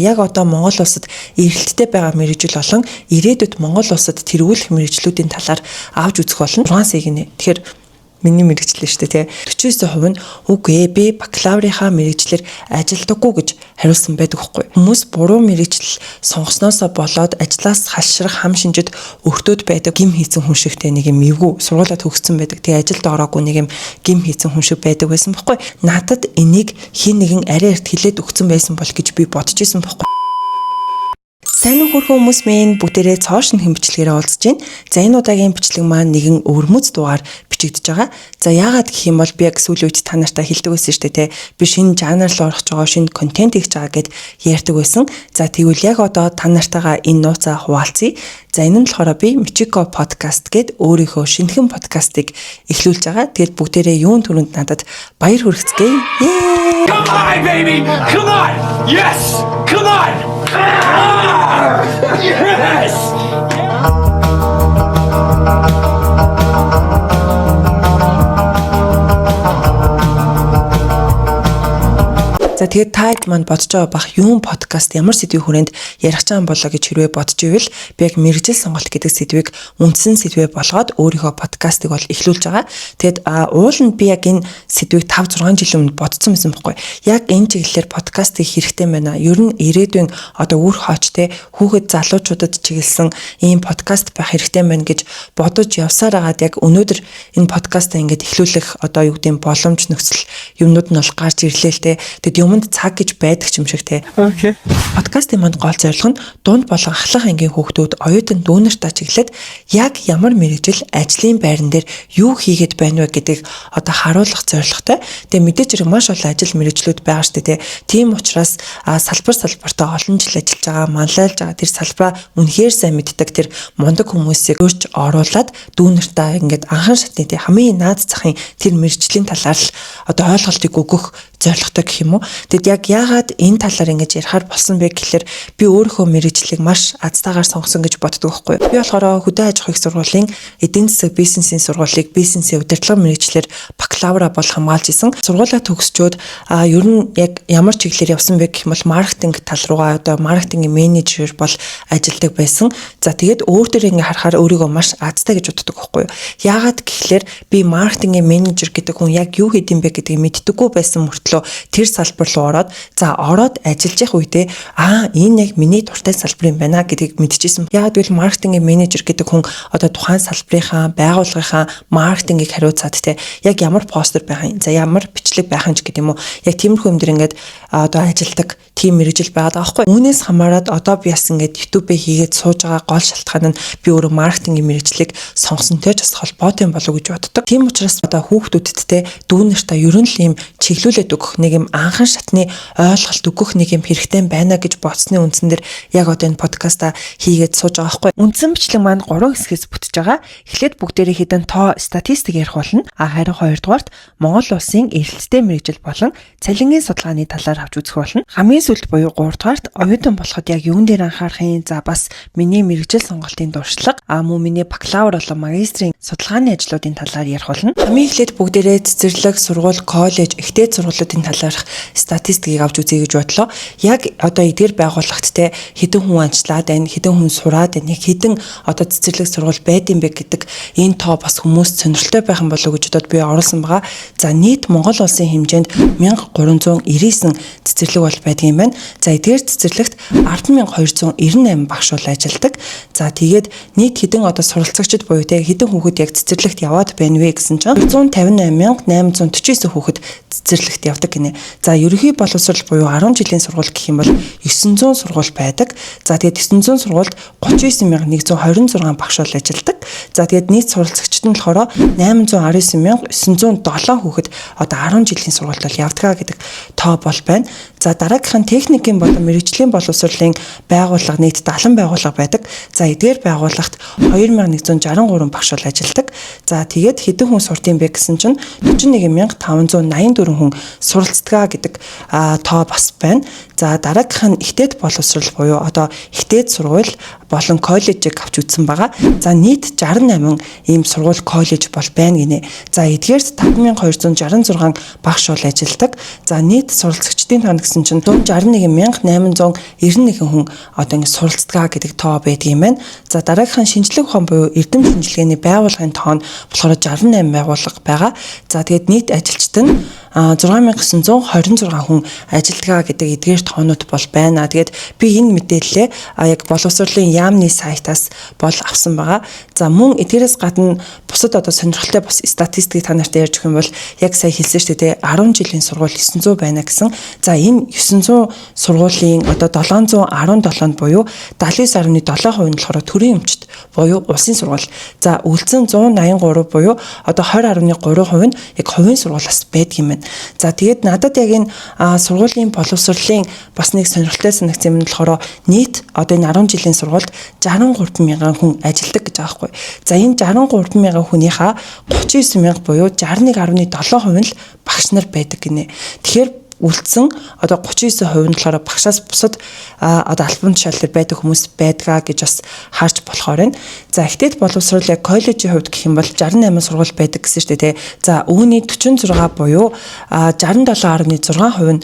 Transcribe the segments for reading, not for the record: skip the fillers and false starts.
Яг одоо Монгол улсад эрэлттэй байгаа мэргэжил болон ирээдүйд Монгол улсад тэргүүлэх мэргэжлүүдийн талаар авч үзэх болно. 6 сая гинэ. Тэгэхээр миний мэргэжил шүү дээ, тий. 49% нь үгүй ээ, би бакалаврынхаа мэргэжлээр ажилдаггүй гэж хариулсан байдаг хгүй. Хүмүүс буруу мэргэжил сонгосноосоо болоод ажлаас халшрах хам шинжид өртөөд байдаг, гим хийцэн хүн шигтэй нэг юм эвгүй сургуулаа төгссөн байдаг. Тэгээ ажилд ороогүй нэг юм гим хийцэн хүн шиг байдаг байсан бохгүй. Надад энийг хин нэгэн арай эрт хэлээд өгсөн байсан бол гэж би бодож исэн бохгүй. Сайн уу хөрхөн хүмүүс минь, бүгдээрээ цоо шинхэн бичлэгээрээ уулзж байна. За, энэ удаагийн бичлэг маань нэгэн өвөрмөц дугаар бичигдэж байгаа. За, яагаад гэх юм бол би яг сүүлийн үед та нартай хэлдэг байсан шүү дээ, те. Би шинэ жанр руу орох байгаа, шинэ контент хийж байгаа гэд ярьдаг байсан. За, тэгвэл яг одоо та нартайгаа энэ нууцаа хуваалцъя. За, энэ нь болохоор би Мичико подкаст гэд өөрийнхөө шинэхэн подкастыг эхлүүлж байгаа. Тэгээд бүгдээрээ юун түрүүнд надад баяр хүргэцгээе. Come on, baby! Come on! Yes! Come on! Ah! Yes! За, тэгээд та хэд маань бодож байгаа бах, юун подкаст, ямар сэдвийн хүрээнд ярих чам болоо гэж хэрвээ бодож ивэл би яг мэргэжил сонголт гэдэг сэдвийг үндсэн сэдвээ болгоод өөрийнхөө подкастыг бол эхлүүлж байгаа. Тэгээд уул нь би яг энэ сэдвийг 5 6 жилийн өмнө бодсон байсан бохгүй. Яг энэ чиглэлээр подкастыг хэрэгтэй байна. Ер нь ирээдүйн одоо үр хойч, те, хүүхэд залуучуудад чиглэсэн ийм подкаст байх хэрэгтэй байна гэж бодож явсаар агаад яг өнөөдөр энэ подкастаа ингээд эхлүүлэх одоо юу гэдэг боломж, нөхцөл юмнууд нь бол гарч ирлээ л те. Тэгэд юмд цаг гэж байдаг ч юм шиг те. Okay. Подкастын манд гол зорилго нь дунд болон ахлах ангийн хүүхдүүд, оюутан дүүнэртаа чиглээд яг ямар мэргэжил, ажлын байран дээр юу хийгээд байна вэ гэдгийг одоо харуулах зорилготой. Тэгээ мэдээж хэрэг маш олон ажил мэргэжлүүд байгаа шүү дээ, те. Тийм учраас салбар салбартаа олон жил ажиллаж байгаа, манлайлж байгаа, тэр салбараа үнэхээр сайн мэддэг тэр мундаг хүмүүсийг өөрч оруулаад дүүнэртаа ингээд анхан шатны, те, хамгийн наад захын тэр мэргэжлийн талаар л одоо ойлголтыг өгөх зорилготой гэх юм уу. Тэгэд яг яагаад энэ талаар ингэж ярихаар болсон бэ гэхлээр би өөрийнхөө мэргэжлийг маш азтайгаар сонгосон гэж боддог байхгүй юу. Би болохоор хөдөө аж ахуйн сургуулийн эдийн засаг бизнесийн сургуулийг бизнесийн удирдлага мэргэжлээр бакалавра бол хамгаалж исэн. Сургуулаа төгсчөөд ер нь яг ямар чиглэлээр явсан бэ гэх юм бол маркетинг тал руугаа, одоо маркетингийн менежер бол ажилладаг байсан. За, тэгээд өөр дээр ингэ харахаар өөрийгөө маш азтай гэж боддог байхгүй юу. Яагаад гэхлээр би маркетингийн менежер гэдэг хүн яг юу хийдэм бэ гэдгийг мэддэггүй байсан мөртлөө тэр салбар руу ороод, за, ороод ажиллаж явах үедээ энэ яг миний дуртай салбар юм байна гэдгийг мэдчихсэн. Яагаад гэвэл маркетингийн менежер гэдэг хүн одоо тухайн салбарынхаа, байгууллагынхаа маркетингийг хариуцаад, те, яг ямар постэр байх юм, за, ямар бичлэг байх юм ч гэдэг юм уу. Яг тиймэрхүү юм дэр ингээд одоо ажилладаг тийм мэргэжил байгаад байгаа байхгүй. Үүнээс хамаарат одоо би бас ингээд YouTube-ээ хийгээд сууж байгаа гол шалтгаан нь би өөрөө маркетингийн мэргэжлийг сонгосонтой ч бас холбоотой юм болов уу гэж боддог. Тийм учраас одоо хүүхдүүдэд, те, дүүнэртээ ер нь л ийм чиглүүлээд өгөх, нэг юм анхан шатны ойлголт өгөх нэг юм хэрэгтэй байна гэж бодсны үндсэн дээр яг одоо энэ подкаста хийгээд сууж байгаа байхгүй. Үндсэн бичлэг маань 3 хэсгээс бүтэж байгаа. Эхлээд бүгдээрээ хэдэн тоо, статистик ярих болно. Харин хоёрдугаарт Монгол улсын эрэлттэй мэргэжил болон цалингийн судалгааны талаар авч үзэх болно. Хамгийн сүүлд буюу гуравдугаарт оюутан болоход яг юун дээр анхаарах юм, за, бас миний мэргэжил сонголтын туршлага, мөн миний бакалавр болон магистрийн судалгааны ажлуудын талаар ярих болно. Хамгийн эхлээд бүгдээрээ цэцэрлэг, сургууль, коллеж, их дээд сургуулиудын талаарх статистикийг авч үзье гэж бодлоо. Яг одоо эдгээр байгууллагт, те, хэдэн хүн ажиллаад байна, хэдэн хүн сураад байна, яг хэдэн одоо цэцэрлэг, сургууль байд юм бэ гэдэг энэ тоо бас хүмүүст сонирхолтой байх юм болов уу гэж бодоод би оруулсан байгаа. За, нийт Монгол улсын хэмжээнд 1399 цэцэрлэг бол байдаг юм байна. За, эдгээр цэцэрлэгт 100298 багш бол ажилладаг. За, тэгээд нийт хэдэн одоо суралцагчид буюу, те, хэдэн хүүхэд яг цэцэрлэгт яваад байна вэ гэсэн чинь 158,849 хүүхэд цэцэрлэгт явдаг гинэ. За, ерөнхий боловсрол буюу 10 жилийн сургууль гэх юм бол 900 сургууль байдаг. За, тэгээд 900 сургуульд 39126 багш бол ажилладаг. За, тэгээд нийт суралцагчид нь болохоор 819,907 хүүхэд одоо 10 жилийн сургуульд бол явдаг гэдэг тоо бол байна. За, дараагийнх нь техникийн болон мэргэжлийн боловсролын байгууллага, нийт 70 байгууллага байдаг. За, эдгээр байгууллагт 2163 багш бол ажилладаг. За, тэгээд хэдэн хүн сурдсан бэ гэсэн чинь 41584 хүн суралцдаг гэдэг тоо бас байна. За, дараагийнх нь их дээд боловсрол буюу одоо их дээд сургууль болон коллежийг авч үзсэн байгаа. За, нийт 68 ийм сургууль, коллеж бол байна гинэ. За, эдгээрт 5266 багш бол ажилладаг. За, нийт суралцагчдын тоо гэсэн чинь 161,891 хүн одоо ингэ суралцдаг гэдэг тоо байдаг юм байна. За, дараагийнх нь шинжлэх ухаан буюу эрдэм шинжилгээний байгууллагын тоо нь болохоор 68 байгууллага байгаа. За, тэгээд нийт ажилчид нь 6926 хүн ажилладаг гэдэг эдгээр тоонууд бол байна. Тэгээд би энэ мэдээллээ яг боловсролын яамны сайтаас бол авсан байгаа. За, мөн эдгээрээс гадна бусад одоо сонирхолтой бас статистикийг та нарт ярьж өгөх юм бол яг сая хэлсэн шүү дээ, 10 жилийн сургууль 900 байна гэсэн. За, энэ 900 сургуулийн одоо 717-нд буюу 79.7% нь болохоор төрийн өмчт буюу улсын сургууль. За, үлдсэн 183 буюу одоо 20.3% нь яг хувийн сургуулиас байдаг юм байна. За, тэгээд надад яг энэ сургуулийн боловсролын бас нэг сонирхолтой санагдсан юм нь болохоор нийт одоо энэ 10 жилийн сургуульд 63 мянган хүн ажилладаг гэж байгаа байхгүй. За, энэ 63 мянган хүнийхээ 39 мянга буюу 61.7% нь л багш нар байдаг гинэ. Тэгэхээр үлдсэн одоо 39% нь болохоор багшаас бусад одоо албан тушаал дээр байдаг хүмүүс байдгаа гэж бас харж болохоор байна. За, их дээд боловсрол яг коллежийн хувьд гэх юм бол 68 сургууль байдаг гэсэн шүү дээ, тий. За, үүний 46 буюу 67.6% нь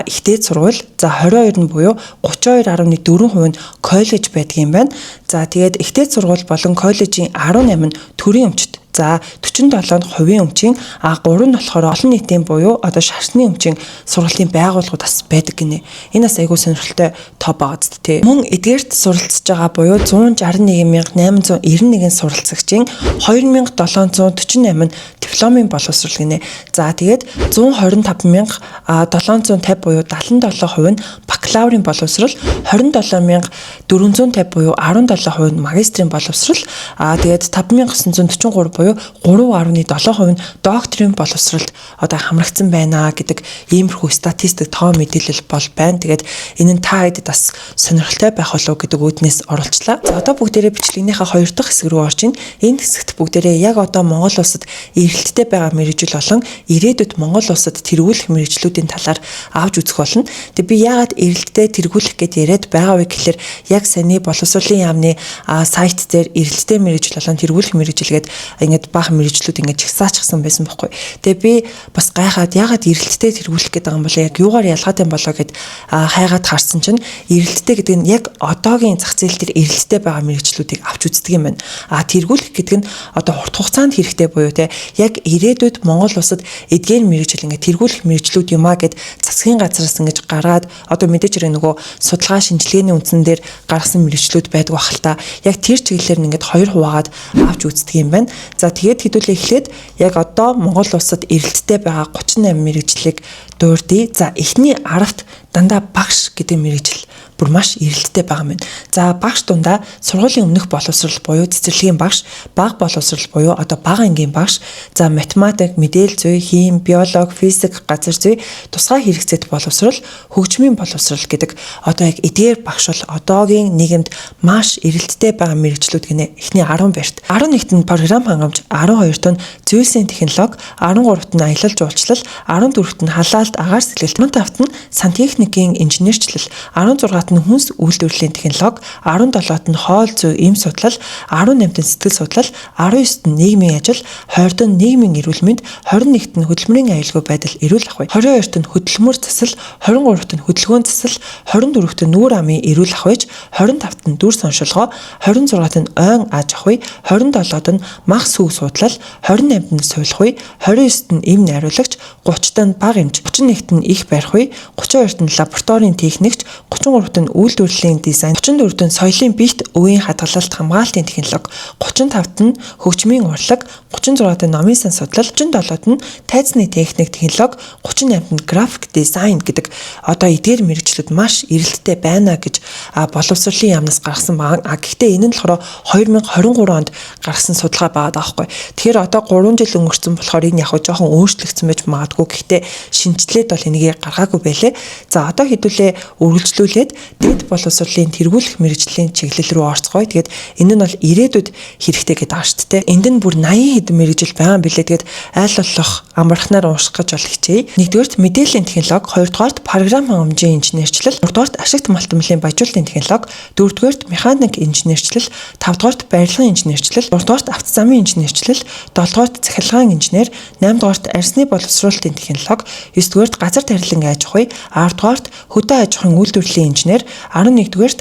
их дээд сургууль, за 22 нь буюу 32.4% нь коллеж байдаг юм байна. За, тэгээд их дээд сургууль болон коллежийн 18 нь төрийн өмчт. За, 47 нь хувийн өмчийн, 3 нь болохоор олон нийтийн буюу одоо шашны өмчийн сургалтын байгууллагууд бас байдаг гинэ. Энэ бас айгүй сонирхолтой тоо байгаа зү, тий. Мөн эдгээрт суралцж байгаа буюу 161,891 суралцагчийн 2748 нь дипломын боловсрол гинэ. За, тэгээд 125,750 буюу 77% нь бакалаврын боловсрол, 27,450 буюу 17% нь магистрийн боловсрол, тэгээд 5943 буюу 3.7% нь докторийн боловсролд одоо хамрагдсан байна гэдэг иймэрхүү статистик тоо мэдээлэл бол байна. Тэгээд энэ нь та хэдэд бас сонирхолтой байх болов гэдэг үүднээс оруулчлаа. За, одоо бүгдээрээ бичлэгнийхээ хоёр дахь хэсэг рүү орж ийн. Энэ хэсэгт бүгдээрээ яг одоо Монгол улсад эрэлттэй байгаа мэргэжил болон ирээдүйд Монгол улсад тэргүүлэх мэргэжлүүдийн талаар авч үзэх болно. Тэгээ би яагаад эрэлттэй, тэргүүлэх гэд яриад байгаа вэ гэхлээр яг саяны боловсролын яамны сайт дээр эрэлттэй мэргэжил болон тэргүүлэх мэргэжил гээд ингээд баахан мэргэжлүүд ингээд жагсаачихсан байсан байхгүй. Тэгээ би бас гайхаад, яагаад эрэлттэй, тэргүүлэх гэдэг юм бол яг юугаар ялгаатай юм болоо гэд хайгаад харсан чинь эрэлттэй гэдэг нь яг одоогийн зах зээл дээр эрэлттэй байгаа мэргэжлүүдийг авч үздэг юм байна. А тэргүүлэх гэдэг нь одоо урт хугацаанд хэрэгтэй буюу те яг ирээдүйд Монгол улсад эдгээр мэргэжил ингээд тэргүүлэх мэргэжлүүд юм а гэд засгийн газраас ингэж гаргаад, одоо мэдээж хэрэг нөгөө судалгаа шинжилгээний үндсэн дээр гаргасан мэргэжлүүд байдаг бах л та. Яг тэр чиглэлээр нь ингээд хоёр хуваагаад авч үздэг юм байна. За, тэгээд хэдүүлээ эхлээд яг одоо Монгол улсад эрэлттэй байгаа 38 мэргэжлийг дурдъя. За, эхний 10-т дандаа багш гэдэг мэргэжил бүр маш эрэлттэй байгаа юм байна. За, багш дундаа сургуулийн өмнөх боловсрол буюу цэцэрлэгийн багш, бага боловсрол буюу одоо бага ангийн багш, за математик, мэдээлэл зүй, хими, биологи, физик, газар зүй, тусгай хэрэгцээт боловсрол, хөгжмийн боловсрол гэдэг одоо яг эдгээр багш бол одоогийн нийгэмд маш эрэлттэй байгаа мэргэжлүүд гинэ. Эхний 10 байрт. 11-т нь програм хангамж, 12-т нь зүйлсийн технологи, 13-т нь аялал жуулчлал, 14-т нь халаалт, агаар сэлгэлт, 15-т нь сантехникийн инженерчлэл, 16-т нь хүнс үйлдвэрлэлийн технологи, 17-т нь хоол зүй, эм судлал, 18-т нь сэтгэл судлал, 19-т нь нийгмийн ажил, 20-т нь нийгмийн эрүүл мэнд, 21-т нь хөдөлмөрийн аюулгүй байдал, эрүүл ахуй, 22-т нь хөдөлмөр засал, 23-т нь хөдөлгөөн засал, 24-т нь нүүр амын эрүүл ахуйч, 25-т нь дүрс оншилгоо, 26-т нь ойн аж ахуй, 27-д нь мах сүү судлал, 28-д нь сувилах үе, 29-т нь эм найруулагч, 30-т нь бага эмч, 31-т нь их барих үе, 32-т нь лабораторийн техникч, 33-т нь үйлдвэрлэлийн дизайн, 34-т нь соёлын биет, үеийн хадгалалт, хамгаалтын технологи, 35-т нь хөгжмийн урлаг, 36-т нь номын сан судлал, 37-т нь тайзны техник, технологи, 38-т нь график дизайн гэдэг одоо эдгээр мэргэжлүүд маш эрэлттэй байна гэж Боловсролын яамнаас гаргасан байгаа. Гэхдээ энэ нь болохоор 2023 онд гаргасан судалгаа байгаа даахгүй. Тэгэхээр одоо 3 жил өнгөрсөн болохоор энэ яг жоохон өөрчлөгдсөн байж магадгүй. Гэхдээ шинэчлээд бол энийг гаргаагүй байлээ. За, одоо хэдүүлээ үргэлжлүүлээд дэд боловсролын тэргүүлэх мэргэжлийн чиглэл рүү орцгоё. Тэгээд энэ нь бол ирээдүйд хэрэгтэй гэдэг байгаа шүү дээ. Энд нь бүр 80 хэдэн мэргэжил байгаа юм билээ. Тэгээд аль болох амархнаар унших гэж бол хичээе. Нэгдүгээрт мэдээллийн технологи, хоёрдугаарт програм хангамжийн инженерчлэл, гуравдугаарт ашигт малтмалын баяжуулалтын технологи, дөрөвдүгээрт механик инженерчлэл, тавдугаарт барилгын инженерчлэл, гуравдугаарт авто замын инженерчлэл, долдугаарт цахилгаан инженер, наймдугаарт арьсны боловсруулалтын технологи, есдүгээрт газар тарилан аж ахуй, аравдугаарт хөдөө аж ахуйн үйлдвэрлэлийн инженер, 11-дүгээрт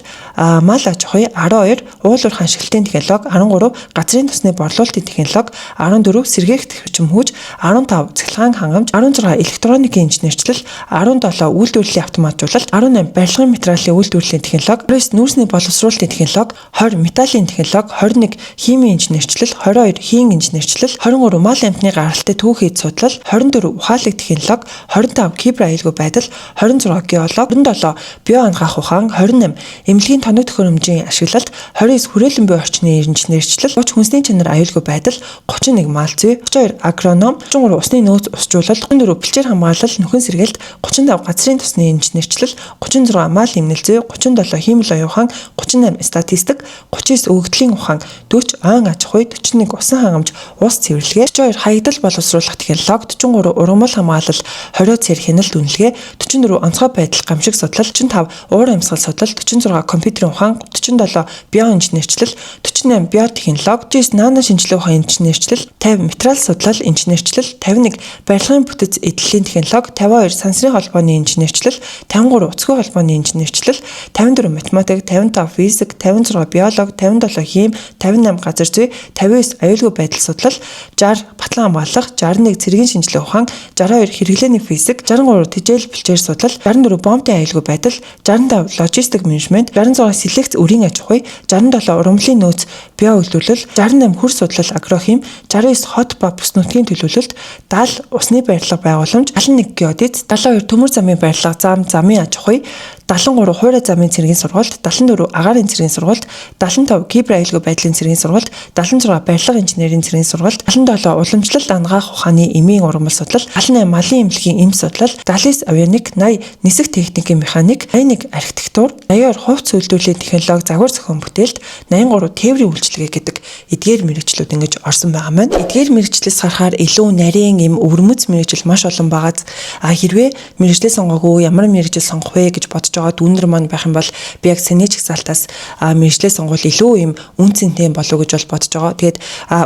мал аж ахуй, 12 уул уурхайн ашиглалтын технологи, 13 газрын тосны борлуулалтын технологи, 14 сэргээгдэх эрчим хүч, 15 цахилгаан хангамж, 16 электроникийн инженерчлэл, 17 үйлдвэрлэлийн автоматжуулалт, 18 барилгын материалын үйлдвэрлэлийн технологи, 19 нүүрсний боловсруулалтын технологи, 20 металлын технологи, 21 химийн инженерчлэл, 22 хийн инженерчлэл, 23 мал амьтны гаралтай түүх эд судлал, 24 ухаалаг технологи, 25 кибер аюулгүй байдал, 26 геолог, 27 био анагаах ухаан, 28 эмнэлгийн тоног төхөөрөмжийн ашиглалт, 29 хүрээлэн буй орчны инженерчлэл, 30 хүнсний чанар аюулгүй байдал, 31 мал зүй, 32 агроном, 33 усны нөөц усжуулалт, 34 бэлчээр хамгаалал, нөхөн сэргээлт, 35 газрын тосны инженерчлэл, 36 мал эмнэл зүй, 37 хиймэл оюун ухаан, 38 статистик, 39 өгөгдлийн ухаан, 40 ойн аж ахуй, 41 усан хангамж, ус цэвэрлэгээ, 42 хаягдал боловсруулах технологи, 43 ургамал хамгаалал, 20 цэр хяналт үнэлгээ, 44 онцгой байдал гамшиг судлал, 45 уур амьсгал судлал, 46 компьютерийн ухаан, 47 биоинженерчлэл, 48 биотехнологи, 49 нано шинжилгээ ухаан инженерчлэл, 50 материал судлал инженерчлэл, 51 барилгын бүтэц эдлэлийн технологи, 52 сансрын холбооны инженерчлэл, 53 уцгүй холбооны инженерчлэл, 54 математик, 55 физик, 56 биологи, 57 хим, 58 газар зүй, 59 аюулгүй байдал судлал, 60 батлан хамгаалах, 61 цэргийн шинжилгээ ухаан, 62 хэрэглээний физик, 63 тэжээл бэлчээр судлал, 64 бомбын аюулгүй байдал, 65 логистик менежмент, 66 селекц өрийн аж ахуй, 67 ургамлын нөөц био үйлдвэрлэл, 68 хөр судлал агрохим, 69 хот ба бүс нутгийн төлөвлөлт, 70 усны барилга байгууламж, 71 геодез, 72 төмөр замын барилга, зам, замын аж ахуй, 73 хуурай замын цэргийн сургалт, 74 агаарын цэргийн сургалт, 75 кибер аюулгүй байдлын цэргийн сургалт, 76 барилга инженерийн цэргийн сургалт, 77 уламжлалт анагаах ухааны эмийн ургамал судлал, 78 малын эмнэлгийн эм судлал, 79 авионик, 80 нисэх техникийн механик, 81 архитектур, 82 хувьц үйлдвэрлэлийн технологи, загвар зохион бүтээлт, 83 тээврийн үйлчилгээ гэдэг эдгээр мэргэжлүүд ингэж орсон байгаа маань. Эдгээр мэргэжлээс харахаар илүү нарийн эм өвөрмөц мэргэжил маш олон байгаа. Хэрвээ мэргэжлээ сонгоогүй, ямар мэргэжил сонгох вэ гэж бодож байгаа дүүнер маань байх юм бол би яг саний чагсаалтаас мэргэжлээ сонгуул илүү юм үнэ цэнтэй болов гэж бол бодож байгаа. Тэгээд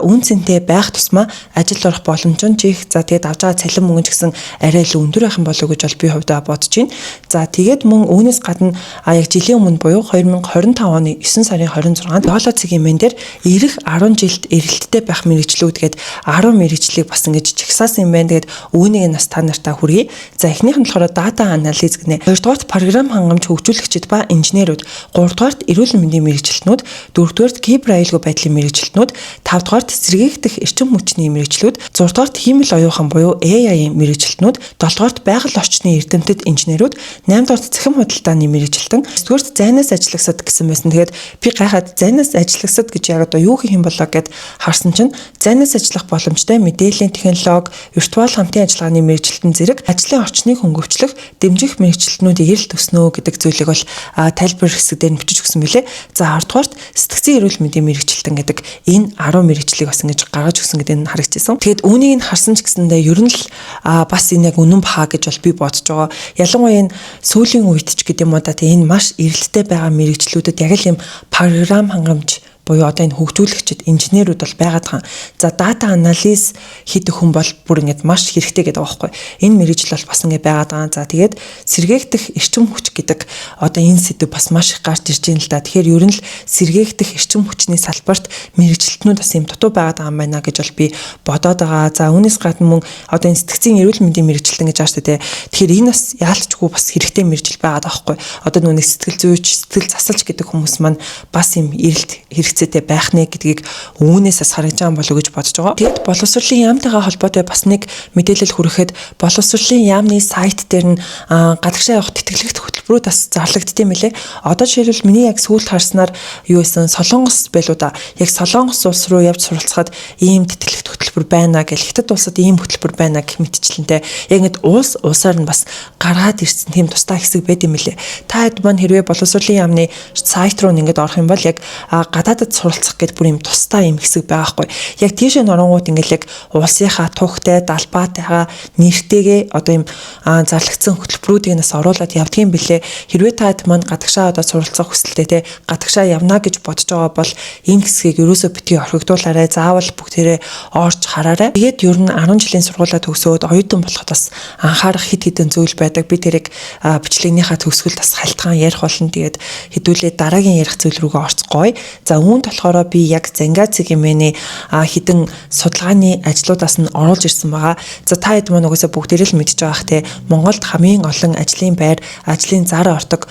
үнэ цэнтэй байх тусмаа ажил орох боломж нь чих. За, тэгээд авч байгаа цалин мөнгө ч гэсэн арай илүү өндөр байх юм болов гэж бол би хувьдаа бодож байна. За, тэгээд мөн үүнээс гадна яг жилийн өмнө буюу 2025 оны 9 сарын 26-нд Долоо цэгийн мэн дээр ирэх 10 жилд эрэлттэй байх мэргэжлүүд гээд 10 мэргэжлийг бас ингэж чагсаасан юм байна. Тэгээд үүнийг нь бас та нартаа хүргэе. За, эхнийх нь болохоор data analyst гинэ. Хоёрдугаарт програм хангамж хөгжүүлэгчид ба инженерүүд. Гуравдугаарт эрүүл мэндийн мэргэжилтнүүд, дөрөвдүгээрт кибер аюулгүй байдлын мэргэжилтнүүд, тавдугаарт сэргээгдэх эрчим хүчний мэргэжлүүд, зургаадугаарт хиймэл оюун ухаан буюу AI-ийн мэргэжилтнүүд, долдугаарт байгаль орчны эрдэмтэд инженерүүд, наймдугаарт цахим худалдааны мэргэжилтэн, есдүгээрт зайнаас ажиллагсад гэсэн байсан. Тэгээд би гайхаад зайнаас ажиллагсад гэж яг одоо юу хийх юм болоо гэд харсан чинь зайнаас ажиллах боломжтой мэдээллийн технологи, виртуал хамтын ажиллагааны мэргэжилтэн зэрэг ажлын орчныг хөнгөвчлөх, дэмжих мэргэжилтнүүдийг эрэлт өснө гэдэг зүйлийг бол тайлбар хэсэг дээр нь бичиж өгсөн билээ. За, 10 дугаарт сэтгцийн эрүүл мэндийн мэргэжилтэн гэдэг энэ 10 мэргэжлийг бас ингэж гаргаж өгсөн гэдэг нь харагдчихсан. Тэгээд үүнийг нь харсан ч гэсэндээ ер нь л бас энэ яг үнэн баха гэж бол би бодож байгаа. Ялангуяа энэ сүүлийн үед ч гэдэг юм уу да, энэ маш эрэлттэй байгаа мэргэжлүүдэд яг л юм програм хангамж буюу одоо энэ хөгжүүлэгчид, инженерүүд бол байгаад байгаа. За, data analysis хийдэг хүн бол бүр ингэж маш хэрэгтэй гэдэг байгаа байхгүй. Энэ мэргэжил бол бас ингэ байгаад байгаа. За, тэгээд сэргээгдэх эрчим хүч гэдэг одоо энэ сэдэв бас маш их гарч ирж байна л да. Тэгэхээр ер нь л сэргээгдэх эрчим хүчний салбарт мэргэжилтнүүд бас юм дутуу байгаад байгаа юм байна гэж бол би бодоод байгаа. За, үүнээс гадна мөн одоо энэ сэтгцийн эрүүл мэндийн мэргэжилтэн гэж байгаа шүү дээ. Тэгэхээр энэ бас яалтчгүй бас хэрэгтэй мэргэжил байгаад байгаа байхгүй. Одоо нөгөө сэтгэл зүйч, сэтгэл засалч гэдэг хүмүүс маань бас юм эрэлт хэрэгцээтэй байх нэ гэдгийг үүнээс бас харагдж байгаа болов уу гэж бодож байгаа. Тэгэд боловсролын яамтайгаа холбоотой бас нэг мэдээлэл хүргэхэд боловсролын яамны сайт дээр нь гадагшаа явах тэтгэлэгт хөтөлбөрүүд бас зарлагддсан юм лээ. Одоо жишээлбэл миний яг сүүлд харснаар юу байсан, Солонгос байлуу да. Яг Солонгос улс руу явж суралцахад ийм тэтгэлэгт хөтөлбөр байна гэл, Хятад улсад ийм хөтөлбөр байна гэх мэтчлэнтэй яг ингэж улс улсаар нь бас гаргаад ирсэн тийм тусдаа хэсэг байд юм лээ. Та хэд маань хэрвээ боловсролын яамны сайт руу ингээд орох юм бол яг гадаадад суралцах гэд бүр юм тусдаа юм хэсэг байгаа хгүй. Яг тийшээ норонгууд ингээд яг улсынхаа тухтай, далбаатайгаа, нэртэйгээ одоо юм зарлагдсан хөтөлбөрүүдийг нас оруулаад явдгийн бэлээ. Хэрвээ та хэд маань гадагшаа одоо суралцах хүсэлтэй те, гадагшаа явна гэж бодож байгаа бол энэ хэсгийг ерөөсөө битгий орхигдуулаарай. Заавал бүгдээрээ орж хараарай. Тэгээд ер нь 10 жилийн сургуулаа төгсөөд оюутан болоход бас анхаарах хэд хэдэн зүйл байдаг. Би тэрийг бичлэгнийхаа төгсгөлд бас халтгаан ярих болно. Тэгээд хэдүүлээ дараагийн ярих зүйл рүүгээ орцгоё. За, үүнд болохоор би яг Зангаа цэг mn-ий хэдэн судалгааны ажлуудаас нь оруулж ирсэн байгаа. За, та хэд маань угаасаа бүгдээрээ л мэдж байгаа х те. Монголд хамгийн олон ажлын байр, ажлын зар ордог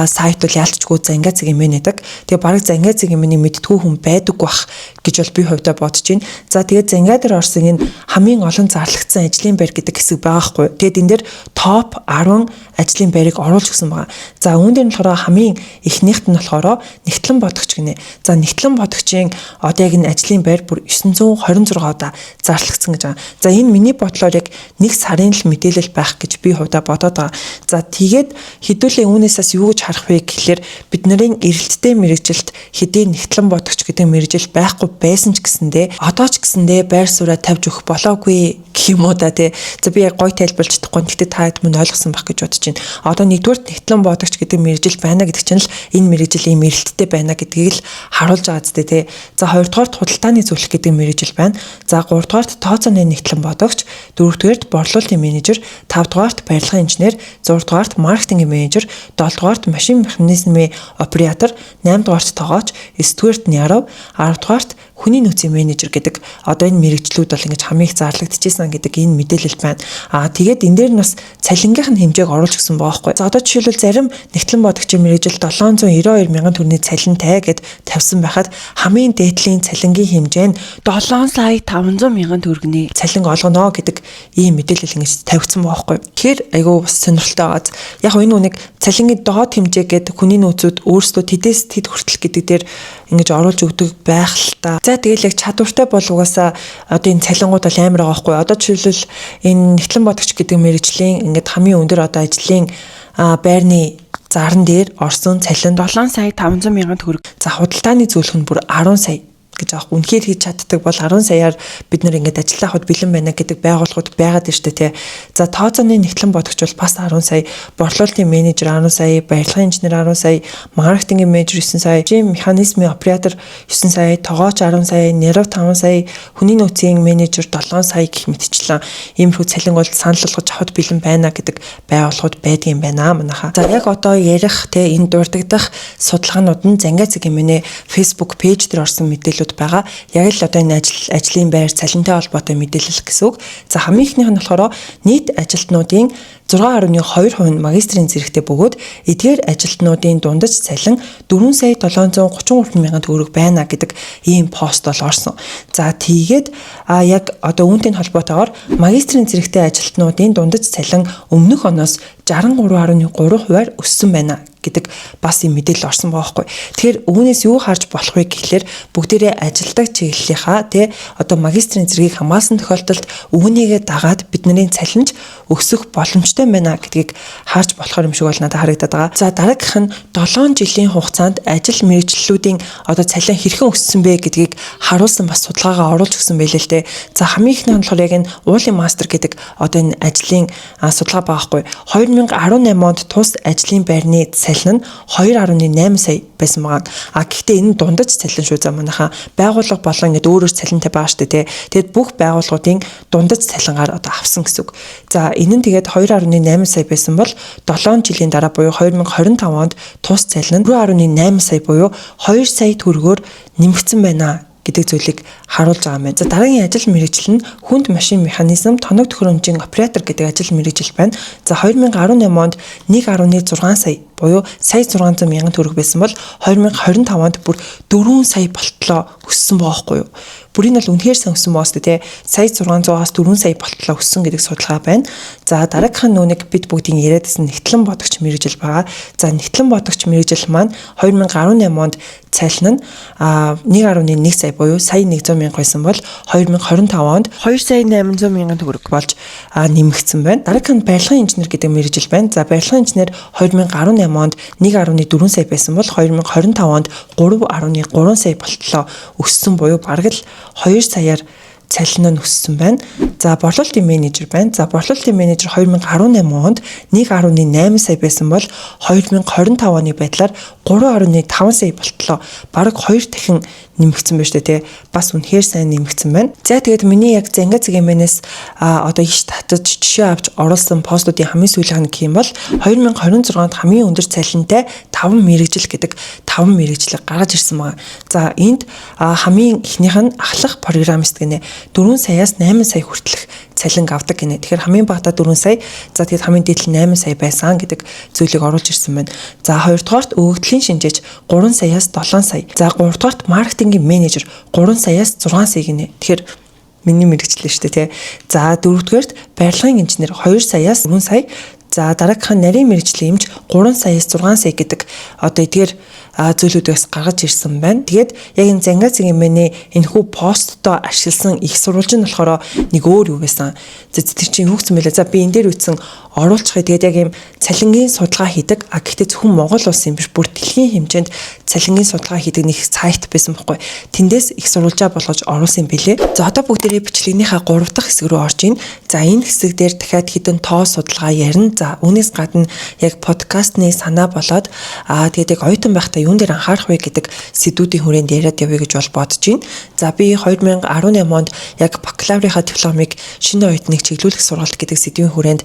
сайт бол яалтчгүй Зангаа цэг mn гэдэг. Тэгээ бараг Зангаа цэг mn-ий мэддэггүй хүн байдаггүй бах гэж бол би хувьдаа бодож байна. За, тэгээд Зангаа дээр орсон энэ хамгийн олон зарлагдсан ажлын байр гэдэг хэсэг байгаа хгүй. Тэгээд энэ дээр топ 10 ажлын байрыг оруулж өгсөн байгаа. За, үүн дээр нь болохоор хамгийн эхнийхт нь болохоор нягтлан бодогч гинэ. За, нягтлан бодогчийн одоо яг энэ ажлын байр бүр 926 удаа зарлагдсан гэж байгаа. За, энэ миний бодлоор яг нэг сарын л мэдээлэл байх гэж би хувьдаа бодоод байгаа. За, тэгээд хэдүүлээ үүнээс бас юу гэж харах вэ гэхлээр бидний эрэлттэй мэргэжилд хэдий нягтлан бодогч гэдэг мэргэжил байхгүй байсан ч гэсэндээ одоо ч гэсэндээ байр сууриа тавьж өгөх болоогүй гэх юм уу да тий. За, би яг гой тайлбарлаж чадахгүй. Гэхдээ та хэд мөн ойлгосон байх гэж бодож байна. Одоо нэгдүгээр нягтлан бодогч гэдэг мэргэжил байна гэдэг чинь л энэ мэргэжил ийм эрэлттэй байна гэдгийг л харуулж байгаа зү тий. За, хоёрдугаарт худалдааны зөвлөх гэдэг мэргэжил байна. За, гуравдугаарт тооцооны нягтлан бодогч, дөрөвдүгээрт борлуулалтын менежер, тавдугаарт барилгын инженер, зургаадугаарт маркетингийн менежер, долдугаарт машин механизмын оператор, наймдугаарт тогооч, есдүгээрт нярав, аравдугаарт хүний нөөцийн менежер гэдэг одоо энэ мэргэжлүүд бол ингэж хамгийн их зарлагдчихсан гэдэг энэ мэдээлэл байна. Аа, тэгээд энэ дээр нь бас цалингийнх нь хэмжээг оруулж өгсөн байгаа байхгүй. За, одоо жишээлбэл зарим нягтлан бодогчийн мэргэжил 792 мянган төгрөгийн цалинтай гэд тавьсан байхад хамгийн дээдлийн цалингийн хэмжээ нь 7 сая 500 мянган төгрөгийн цалин олгоно гэдэг ийм мэдээлэл ингэж тавигдсан байгаа байхгүй. Тэгэхээр айгүй бас сонирхолтой байгаа. Яг энэ үнийг цалингийн доод хэмжээ гэдэг хүний нөөцүүд өөрсдөө тэдээс тэд хүртэл гэдэг дээр ингэж оруулж өгдөг байх л та. За, тэгэл яг чадвартай бол угаасаа одоо энэ цалингууд бол амар байгаа байхгүй. Одоо жишээлбэл энэ нягтлан бодогч гэдэг мэргэжлийн ингээд хамгийн өндөр одоо ажлын байрны заран дээр орсон цалин 7 сая 500 мянган төгрөг. За, худалдааны зөвлөх нь бүр 10 сая гэж аах. Үнэхээр хийж чаддаг бол 10 саяар бид нар ингээд ажиллаа авахд бэлэн байна гэдэг байгууллагууд байгаад байна шүү дээ, тий. За, тооцооны нягтлан бодогч бол бас 10 сая, борлуулалтын менежер 10 сая, барилгын инженер 10 сая, маркетингийн менежер 9 сая, жим механизмын оператор 9 сая, тогооч 10 сая, нярав 5 сая, хүний нөөцийн менежер 7 сая гэх мэтчлэн иймэрхүү цалин бол санал болгож авахд бэлэн байна гэдэг байгууллагууд байдгийн байна манайхаа. За, яг одоо ярих те энэ дурддагдах судалгаанууд нь Зангаа цэг mn Facebook page дээр орсон мэдээлэлүүд байгаа. Яг л одоо энэ ажлын байр цалинтай холбоотой мэдээлэл гэсэн үг. За, хамгийн эхнийх нь болохоор нийт ажилтнуудын 6.2% нь магистрийн зэрэгтэй бөгөөд эдгээр ажилтнуудын дундаж цалин 4 сая 733 мянган төгрөг байна гэдэг ийм пост бол орсон. За, тэгээд яг одоо үүнтэй холбоотойгоор магистрийн зэрэгтэй ажилтнуудын дундаж цалин өмнөх оноос 63.3%-аар өссөн байна гэдэг бас юм мэдээлэл орсон байгаа байхгүй. Тэгэхээр үүнээс юу харж болох вэ гэхлээр бүгдээрээ ажилдаг чиглэлийнхаа тий одоо магистрийн зэргийг хамгаалсан тохиолдолд үүнийгээ дагаад бидний цалинж өсөх боломжтой байна гэдгийг харж болохоор юм шиг бол надад харагдаад байгаа. За, дараагийнх нь 7 жилийн хугацаанд ажил мэргэжлүүдийн одоо цалин хэрхэн өссөн бэ гэдгийг харуулсан бас судалгаагаа оруулж өгсөн байлээ л дээ. За, хамгийн эхнийх нь болохоор яг энэ уулын мастер гэдэг одоо энэ ажлын судалгаа байгаа байхгүй. 2018 онд тус ажлын байрны цалин нь 2.8 сая байсан байгаа. А гэхдээ энэ дундаж цалин шүү, за, манайхаа байгууллага болон ингээд өөр өөр цалинтай байгаа шүү дээ, тий. Тэгэд бүх байгууллагуудын дундаж цалингаар одоо авсан гэсэн үг. За, энэ нь тэгээд 2.8 сая байсан бол 7 жилийн дараа буюу 2025 онд тус цалин нь 4.8 сая буюу 2 сая төгрөгөөр нэмэгдсэн байна гэдэг зүйлийг харуулж байгаа юм байна. За, дараагийн ажил мэргэжил нь хүнд машин механизм тоног төхөөрөмжийн оператор гэдэг ажил мэргэжил байна. За, 2018 онд 1.6 сая буюу сая 600 мянган төгрөг байсан бол 2025 онд бүр 4 сая болтлоо өссөн байгаа хгүй юу? Бүрийн бол үнэхээр сайн өссөн байгаа сте, тий. Сая 600-аас 4 сая болтлоо өссөн гэдэг судалгаа байна. За, дараагийнх нь нүг бид бүгдийн яриадсэн нягтлан бодогч мэргэжил байгаа. За, нягтлан бодогч мэргэжил маань 2018 онд цалин нь 1.1 сая буюу сая 100 мянга байсан бол 2025 онд 2 сая 800 мянган төгрөг болж нэмэгдсэн байна. Дараагийнх нь барилгын инженер гэдэг мэргэжил байна. За, барилгын инженер 2018 онд 1.4 сая байсан бол 2025 онд 3.3 сая болтлоо өссөн буюу бараг л 2 саяар цалин нь өссөн байна. За, борлуулалтын менежер байна. За, борлуулалтын менежер 2018 онд 1.8 сая байсан бол 2025 оны байдлаар 3.5 сая болтлоо. Бараг 2 дахин нэмэгдсэн байна шүү дээ, тий. Бас үнэхээр сайн нэмэгдсэн байна. За, тэгээд миний яг занга цэгэмэнээс одоо иш татаж жишээ авч оруулсан постуудын хамгийн сүүлийн нь гэх юм бол 2026 онд хамгийн өндөр цалинтай 5 мэргэжил гэдэг 5 мэргэжлийг гаргаж ирсэн байгаа. За, энд хамгийн эхнийх нь ахлах программист гинэ. 4 саяас 8 сая хүртэлх цалин авдаг гинэ. Тэгэхээр хамгийн багадаа 4 сая, за тэгээд хамгийн дээд нь 8 сая байсан гэдэг зүйлийг оруулж ирсэн байна. За, хоёрдугаарт өгөгдлийн шинжээч 3 саяас 7 сая. За, гуравдугаарт маркетингийн менежер 3 саяас 6 сая гинэ. Тэгэхээр миний мэргэжил шүү дээ, тий. За, дөрөвдүгээрт барилгын инженер 2 саяас 4 сая. За, дараагийнх нь нарийн мэргэжлийн эмч 3 саяас 6 сая гэдэг одоо эдгээр зүйлүүдээс гаргаж ирсэн байна. Тэгээд яг энэ зангаа цэгийн энэхүү постдоо ашигласан их сурвалж нь болохоор нэг өөр юу байсан. За, тэр чинь юу гэсэн бэлээ. За, би энэ дээр үтсэн оруулчихъя. Тэгээд яг ийм цалингийн судалгаа хийдэг. А гэхдээ зөвхөн Монгол улсын биш, бүр дэлхийн хэмжээнд цалингийн судалгаа хийдэг нэг сайт байсан байхгүй. Тэндээс их сурвалжаа болгож оруулсан юм бэлээ. За, одоо бүгдээрээ бичлэгнийхаа 3 дахь хэсэг рүү орж ийн. За, энэ хэсэг дээр дахиад хэдэн тоо судалгаа ярина. За, үүнээс гадна яг подкастны санаа болоод тэгээд яг оюутан байхдаа юун дээр анхаарах вэ гэдэг сэдвүүдийн хүрээнд яриад явъя гэж бол бодож байна. За, би 2018 онд яг бакалаврынхаа дипломыг шинэ оюутныг чиглүүлэх сургалт гэдэг сэдвийн хүрээнд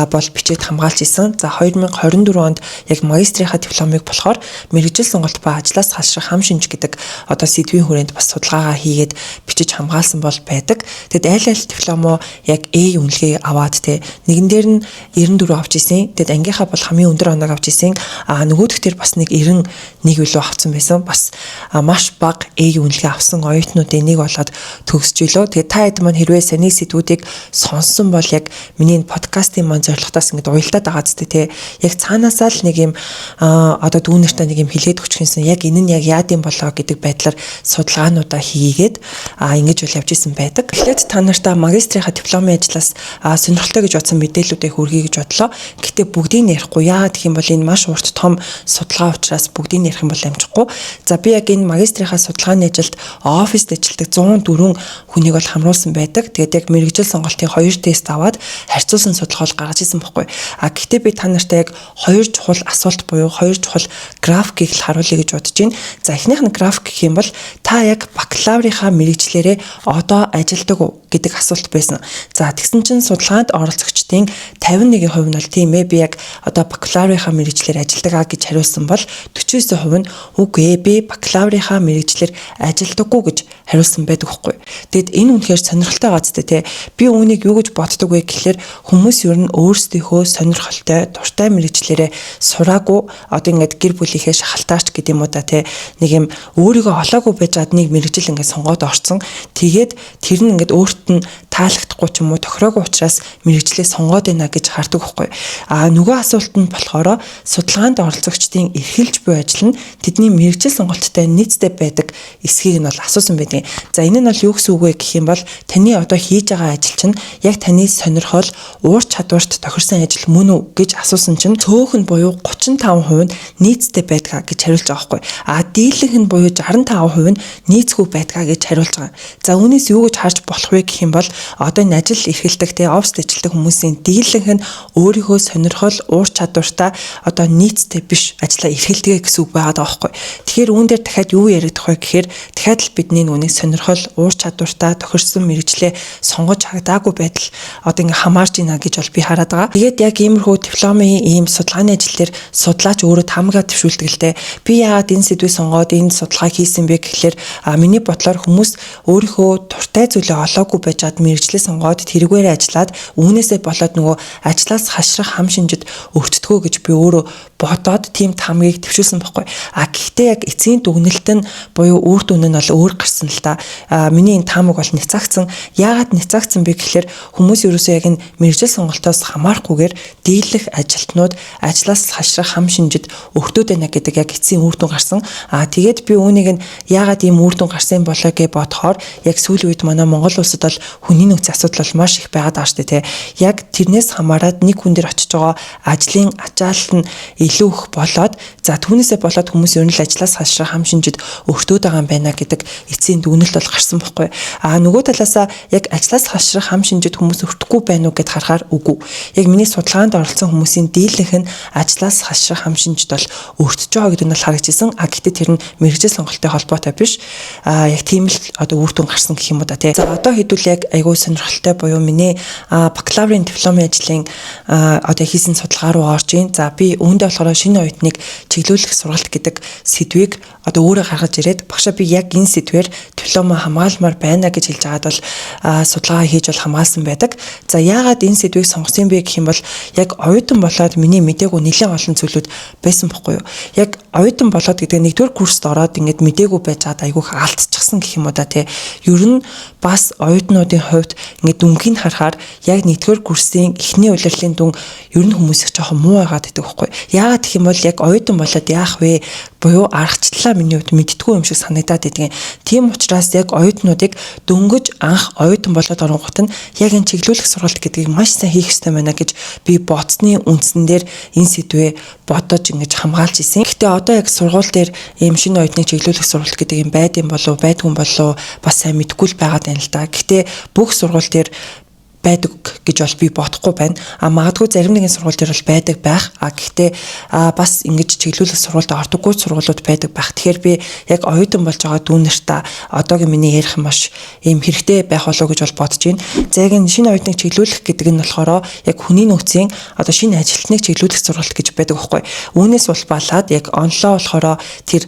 бол бичээд хамгаалж исэн. За, 2024 онд яг магистрийнхаа дипломыг болохоор мэргэжил сонголт ба ажлаас халшрах хам шинж гэдэг одоо сэдвийн хүрээнд бас судалгаагаа хийгээд бичиж хамгаалсан бол байдаг. Тэгэд аль аль дипломоо яг A үнэлгээ аваад те, нэгэн дээр нь 94 авч исэн. Тэгэд ангийнхаа бол хамгийн өндөр оноог авч исэн. А нөгөөх дээр бас нэг 91 билүү авсан байсан. Бас маш бага A үнэлгээ авсан оюутнуудын нэг болоод төгсөж илөө. Тэгээд та хэд маань хэрвээ саний сэдвүүдийг сонссон бол яг миний энэ подкастын маань зорилготоос ингээд уялдаад байгаа зү, те. Яг цаанаасаа л нэг юм одоо дүүнертэй нэг юм хэлээд өгчихсэн. Яг энэ нь яг яад юм болоо гэдэг байдлаар судалгаануудаа хийгээд ингэж бол явж исэн байдаг. Эхлээд та нартай магистрийнхаа дипломын ажлаас сонирхолтой гэж бодсон мэдээллүүдээ хүргэе гэж бодлоо. Гэхдээ бүгдийг нь ярихгүй. Яагаад гэх юм бол энэ маш урт том судалгаа учраас бүгдийг нь ярих юм бол амжихгүй. За, би яг энэ магистрийнхаа судалгааны ажилд оффист ажилладаг 104 хүнийг бол хамруулсан байдаг. Тэгээд яг мэргэжил сонголтын 2 тест аваад харьцуулсан судалгаа бол гаргаж исэн байхгүй. А гэхдээ би та нартай яг хоёр чухал асуулт буюу хоёр чухал графикийг л харуулъя гэж бодож байна. За, эхнийх нь график гэх юм бол та яг бакалаврынхаа мэргэжлээрээ одоо ажилладаг уу гэдэг асуулт байсан. За, тэгсэн чинь судалгаанд оролцогчдын 51% нь бол тийм ээ, би яг одоо бакалаврынхаа мэргэжлээр ажилладаг а гэж хариулсан бол 49% нь үгүй ээ, би бакалаврынхаа мэргэжлээр ажилладаггүй гэж хариулсан байдаг хгүй. Тэгэд энэ үнэхээр сонирхолтой байгаа зү, те. Би үүнийг юу гэж боддог вэ гэхлээр хүмүүс ер нь өөрсдийнхөө сонирхолтой, дуртай мэргэжлээрээ сураагүй, одоо ингээд гэр бүлийнхээ шахалтаач гэдэг юм уу да, те. Нэг юм өөрийгөө олоогүй байжгаад нэг мэргэжил ингээд сонгоод орцсон. Тэгээд тэр нь ингээд өөрт нь таалагдахгүй ч юм уу тохироогүй учраас мэргэжлээ сонгоод байна гэж хардаг хгүй. А нөгөө асуулт нь болохоор судалгаанд оролцогчдын эрхэлж буй ажил нь тэдний мэргэжил сонголттой нийцтэй байдаг эсхийг нь бол асуусан байдаг. За, энэ нь бол юу гэсэн үг вэ гэх юм бол таны одоо хийж байгаа ажил чинь яг таны сонирхол, уур чадварт тохирсон ажил мөн үү гэж асуусан чинь цөөхөн буюу 35% нь нийцтэй байдгаа гэж хариулж байгаа байхгүй. А дийлэнх нь буюу 65% нь нийцгүй байдгаа гэж хариулж байгаа. За, үүнээс юу гэж харж болох вэ гэх юм бол одоо энэ ажил эрхэлдэг, те, оффист ажилладаг хүмүүсийн дийлэнх нь өөрийнхөө сонирхол, уур чадвартай одоо нийцтэй биш ажлаа эрхэлдэг гэсэн үг байгаа байхгүй. Тэгэхээр үүн дээр дахиад юу яригдах вэ гэхээр дахиад л бидний нүуний сонирхол, уур чадвартай тохирсон мэргэжлээ сонгож чадаагүй байдал одоо ингээ хамаарч байна гэж бол би хараад байгаа. Тэгээд яг иймэрхүү дипломын ийм судалгааны ажил дээр судлаач өөрөө таамагаа дэвшүүлдэг л дээ. Би яагаад энэ сэдвийг сонгоод энэ судалгааг хийсэн бэ гэхлээр миний бодлоор хүмүүс өөрийнхөө дуртай зүйлээ олоогүй байжгаад мэргэжлээ сонгоод тэрүүгээр ажиллаад үүнээсээ болоод нөгөө ажлаас хашрах хам шинжид өртдгөө гэж би өөрөө бодоод тийм таамгийг төвшүүлсэн байхгүй. А гэхдээ яг эцсийн дүгнэлт нь буюу үр дүн нь бол өөр гарсан л да. Миний энэ таамаг бол няцаагдсан. Яагаад няцаагдсан бэ гэхлээр хүмүүс ерөөсөө яг энэ мэргэжил сонголтоос хамаарахгүйгээр дийлэх ажилтнууд ажлаас хашрах хам шинжид өртөөд байна гэдэг яг эцсийн үр дүн гарсан. А тэгээд би үүнийг нь яагаад ийм үр дүн гарсан болоо гэж бодохоор яг сүүлийн үед манай Монгол улсад бол хүний нөөцийн асуудал бол маш их байгаад байгаа шүү дээ, тий. Яг тэрнээс хамаарат нэг хүн дээр очиж байгаа ажлын ачаалал нь илүү их болоод, за, түүнээсээ болоод хүмүүс ер нь л ажлаас хашрах хам шинжид өртөөд байгаа юм байна гэдэг эцсийн дүгнэлт бол гарсан байхгүй. А нөгөө талаасаа яг ажлаас хашрах хам шинжид хүмүүс өртөхгүй байна уу гэд харахаар үгүй. Яг миний судалгаанд оролцсон хүмүүсийн дийлэнх нь ажлаас хашрах хам шинжид бол өртөж байгаа гэдэг нь бол харагдчихсан. А гэхдээ тэр нь мэргэжил сонголттой холбоотой биш. А яг тийм л одоо үр дүн гарсан гэх юм уу да, тий. За, одоо хэдүүл яг айгүй сонирхолтой буюу миний бакалаврын дипломын ажлын одоо хийсэн судалгаа руу орж ийн. За, би үүндээ болохоор шинэ оюутныг чиглүүлэх сургалт гэдэг сэдвийг одоо өөрөө гаргаж ирээд, багшаа, би яг энэ сэдвээр дипломоо хамгаалмаар байна гэж хэлж байгаад бол судалгаа хийж бол хамгаалсан байдаг. За, яагаад энэ сэдвийг сонгосон бэ гэх юм бол яг оюутан болоод миний мдээгүй нэлээд олон зүйлүүд байсан бохгүй юу. Яг оюутан болоод гэдэг нэгдүгээр курст ороод ингээд мдээгүй байж байгаад айгүйх алдчихсан гэх юм уу да, тий. Ер нь бас оюутнуудын хувьд ингээд дүнгийг харахаар яг нэгдүгээр курсын эхний улирлын дүн ер нь хүмүүс их жоохон муу байгаад байдаг байхгүй. Яагаад гэх юм бол яг оюутан болоод яах вэ? Буюу аргачлалаа миний хувьд мэдтгүй юм шиг санагдаад байдгийн. Тийм учраас яг оюутнуудыг дөнгөж анх оюутан болоод оронгууд нь яг энэ чиглүүлэх сургалт гэдгийг маш сайн хийх ёстой байна гэж би бодсны үндсэн дээр энэ сэдвээ бодож ингэж хамгаалж исэн. Гэхдээ одоо яг сургууль дээр ийм шинэ оюутныг чиглүүлэх сургалт гэдэг юм байд юм болов, байдгүй юм болов, бас сайн мэдэхгүй л байгаад байна л да. Гэхдээ бүх сургууль дээр байдаг гэж бол би бодохгүй байна. А магадгүй зарим нэгэн сургууль дээр бол байдаг байх. А гэхдээ бас ингэж чиглүүлэх сургуульд ордоггүй сургуулиуд байдаг байх. Тэгэхээр би яг оюутан болж байгаа дүү нартаа одоогийн миний ярих маш ийм хэрэгтэй байх болоо гэж бол бодож байна. За, яг энэ шинэ оюутныг чиглүүлэх гэдэг нь болохоор яг хүний нөөцийн одоо шинэ ажилтныг чиглүүлэх сургалт гэж байдаг байхгүй. Үүнээс улбаалаад яг онлоо болохоор тэр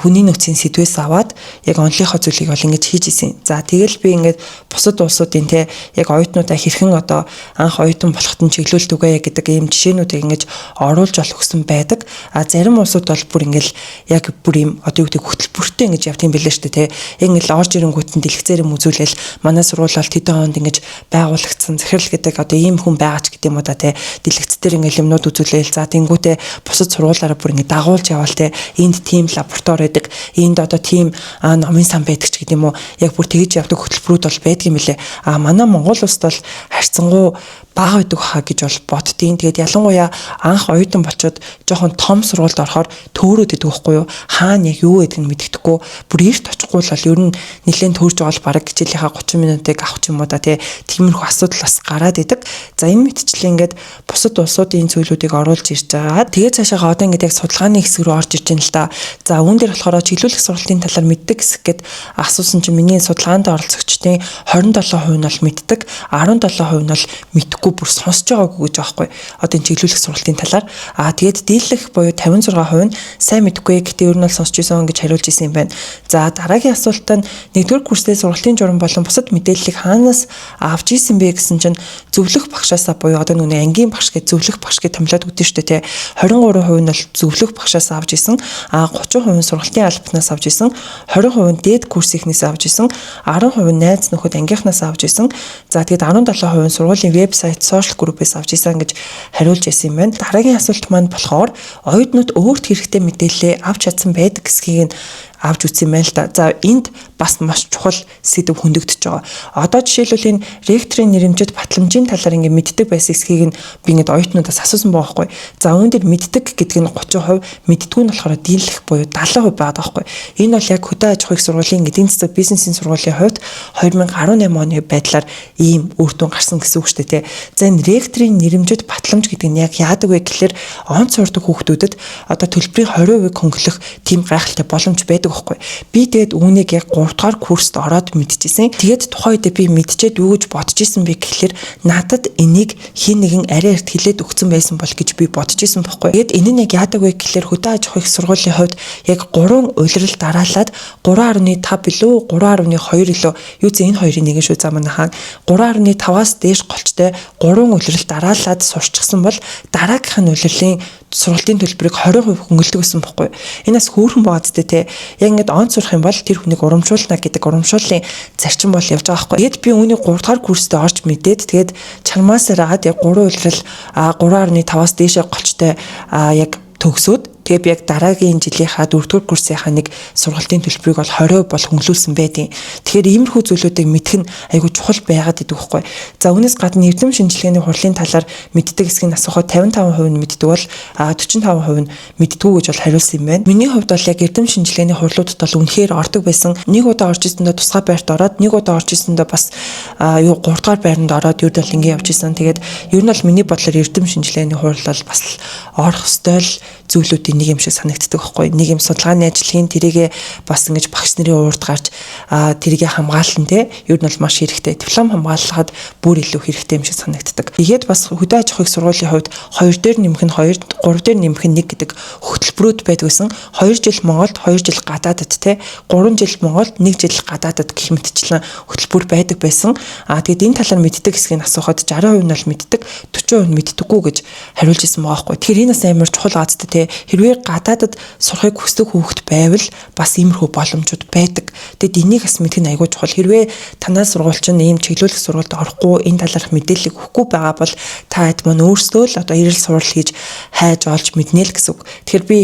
хүний нөөцийн сэдвээс аваад яг онлынхоо зүйлийг бол ингэж хийж исэн. За, тэгэл би ингээд бусад улсуудын те яг оюутнуудаа хэрхэн одоо анх оюутан болоход нь чиглүүлдэг вэ гэдэг ийм жишээнүүдийг ингэж оруулж бол өгсөн байдаг. А зарим улсууд бол бүр ингээл яг бүр ийм одоо юу гэдэг хөтөлбөртэй ингэж явт юм билээ шүү дээ, те. Ингээл орж ирэнгүүт нь дэлгэцээр юм үзүүлэл, манай сургууль бол тэдэн онд ингэж байгуулагдсан, захирал гэдэг одоо ийм хүн байгаа ч гэдэг юм уу да, те. Дэлгэц дээр ингээл юмнууд үзүүлээл, за, тэнгүүтээ бусад сургуулаараа бүр ингэ дагуулж яваал, те. Энд тийм лаборатори байдаг. Энд одоо тийм номын сан байдаг ч гэдэг юм уу. Яг бүр тэгж явдаг хөтөлбөрүүд бол байдаг юм билээ. А манай Монгол улсад бол харьцангуй бага байдаг хаа гэж бол боддгийн. Тэгээд ялангуяа анх оюутан болчоод жоохон том сургуульд орохоор төөрөөд идэг байхгүй юу? Хаана яг юу гэдгийг мэддэхгүй. Бүр эрт очихгүй л бол ер нь нэлээд төөрж байгаа бол бараг хичээлийнхаа 30 минутыг авах ч юм уу да, тий. Тиймэрхүү асуудал бас гараад идэг. За, энэ мэтчлэн ингээд бусад улсуудын зүйлүүдийг оруулж ирж байгаа. Тэгээд цаашаа одоо ингээд яг судалгааны хэсэг рүү орж ирж байна л да. За, үүн дээр болохоор чиглүүлэх сургалтын талаар мэддэг хэсэг гээд асуусан чинь миний судалгаанд оролцогчдын 27% нь бол мэддэг, 17% нь бол мэдэхгүй, бүр сонсож байгаагүй гэж байгаа байхгүй. Одоо энэ чиглүүлэх сургалтын талаар. Аа, тэгээд дийлэх буюу 56% нь сайн мэдэхгүй, гэхдээ ер нь бол сонсч ирсэн гэж хариулж ирсэн юм байна. За, дараагийн асуулт нь нэгдүгээр курсээ сургалтын журам болон бусад мэдээллийг хаанаас авч ирсэн бэ гэсэн чинь зөвлөх багшаасаа, буюу одоо нүг ангийн багш гэж, зөвлөх багш гэж томилоод өгдөн шүү дээ, тий. 23% нь бол зөвлөх багшаас авч исэн, а 30% нь сургалтын албанаас авч исэн, 20% нь дээд курсийнхнээс авч исэн, 10% нь найз нөхөд ангийнхнаас авч исэн. За, тэгээд 17% нь сургуулийн вебсайт, social group-ээс авч исэн гэж хариулж байсан юм байна. Дараагийн асуулт маань болохоор оюутнууд өөрт хэрэгтэй мэдээллээ авч чадсан байдаг гэсгийг нь авч үзсэн юм байна л да. За, энд бас маш чухал сэдэв хөндөгдөж байгаа. Одоо жишээлбэл энэ ректорын нэрэмжит батламжийн талаар ингэ мэддэг байсан эсхийг нь би ингэ оюутнуудаас асуусан байгаа байхгүй. За, үүн дээр мэддэг гэдэг нь 30%, мэддэггүй нь болохоор дийлэх буюу 70% байгаа байхгүй. Энэ бол яг хөдөө аж ахуйн сургуулийн эдийн засаг бизнесийн сургуулийн хувьд 2018 оны байдлаар ийм үр дүн гарсан гэсэн үг шүү дээ, тэ. За, энэ ректорын нэрэмжит батламж гэдэг нь яг яадаг вэ гэхлээр онц сурдаг хүүхдүүдэд одоо төлбөрийн 20% хөнгөлөх тийм гайхалтай боломж байдаг. байдаг байхгүй. Би тэгээд үүнийг яг 3 дугаар курст ороод мэдчихсэн. Тэгээд тухайн үедээ би мэдчихэд юу гэж бодож исэн бэ гэхлээр надад энийг хин нэгэн арай эрт хэлээд өгсөн байсан бол гэж би бодож исэн байхгүй. Тэгээд энэ нь яг яадаг вэ гэхлээр хөдөө аж ахуйн их сургуулийн хувьд яг 3 улирал дараалаад 3.5 билүү 3.2 илүү юу зэ энэ хоёрын нэг нь шүү за манайхаа 3.5-аас дээш голчтой 3 улирал дараалаад сурчсан бол дараагийнх нь улирлын сургалтын төлбөрийг 20% хөнгөлдөг гэсэн бохгүй. Энэ бас хөөрхөн байгаа зү те. Яг ингээд он сурах юм бол тэр хүнийг урамшуулна гэдэг урамшууллын зарчим бол явж байгаа байхгүй. Тэгэд би үүнийг 3 дугаар курстээ орж мэдээд тэгээд чармаасаар агаад яг 3 улирал 3.5-аас дээшээ голчтой яг төгсөөд тэгээ би яг дараагийн жилийнхаа 4-р курсынхаа нэг сургалтын төлбөрийг бол 20% бол хөнгөлүүлсэн байдیں۔ Тэгэхээр иймэрхүү зүйлүүдийг мэдэх нь айгүй чухал байгаад идэг байхгүй. За үүнээс гадна эрдэм шинжилгээний хурлын талаар мэддэг хэсгийг асуухад 55% нь мэддэг бол 45% нь мэддэггүй гэж бол хариулсан юм байна. Миний хувьд бол яг эрдэм шинжилгээний хурлуудад бол үнэхээр ордог байсан. Нэг удаа орж ирсэндээ тусгай байрт ороод, нэг удаа орж ирсэндээ бас юу 3 дугаар байранд ороод ер нь бол ингэ явж исэн. Тэгээд ер нь бол миний бодлоор эрдэм шинжилгээний хурал бол бас орох ёстой л зүйлүүдийн нэг юм шиг санагддаг байхгүй. Нэг юм судалгааны ажил хийн, тэрийгэ бас ингэж багш нарын уурд гарч тэрийгэ хамгаалан те ер нь бол маш хэрэгтэй. Диплом хамгаалахад бүр илүү хэрэгтэй юм шиг санагддаг. Тэгээд бас хөдөө аж ахуйн сургуулийн хувьд 2 дээр нэмэх нь 2, 3 дээр нэмэх нь 1 гэдэг хөтөлбөрүүд байдаг гэсэн. 2 жил Монголд, 2 жил гадаадд те 3 жил Монголд, 1 жил гадаадд гэх мэтчлэн хөтөлбөр байдаг байсан. Тэгээд энэ талаар мэддэг хэсгийг асуухад 60% нь бол мэддэг, 40% нь мэддэггүй гэж хариулж ирсэн байгаа байхгүй. Тэгэхээр энэ бас амар чухал газтай те. Хэрвээ гадаадад сурахыг хүсдэг хүүхэд байвал бас иймэрхүү боломжууд байдаг. Тэгэд энийг бас мэдэх нь айгүй чухал. Хэрвээ танай сургууль чинь ийм чиглүүлэх сургуульд орохгүй, энэ талаарх мэдээллийг өгөхгүй байгаа бол та хэд маань өөрсдөө л одоо эрэл сурал хийж хайж олж мэднэ л гэсэн үг. Тэгэхээр би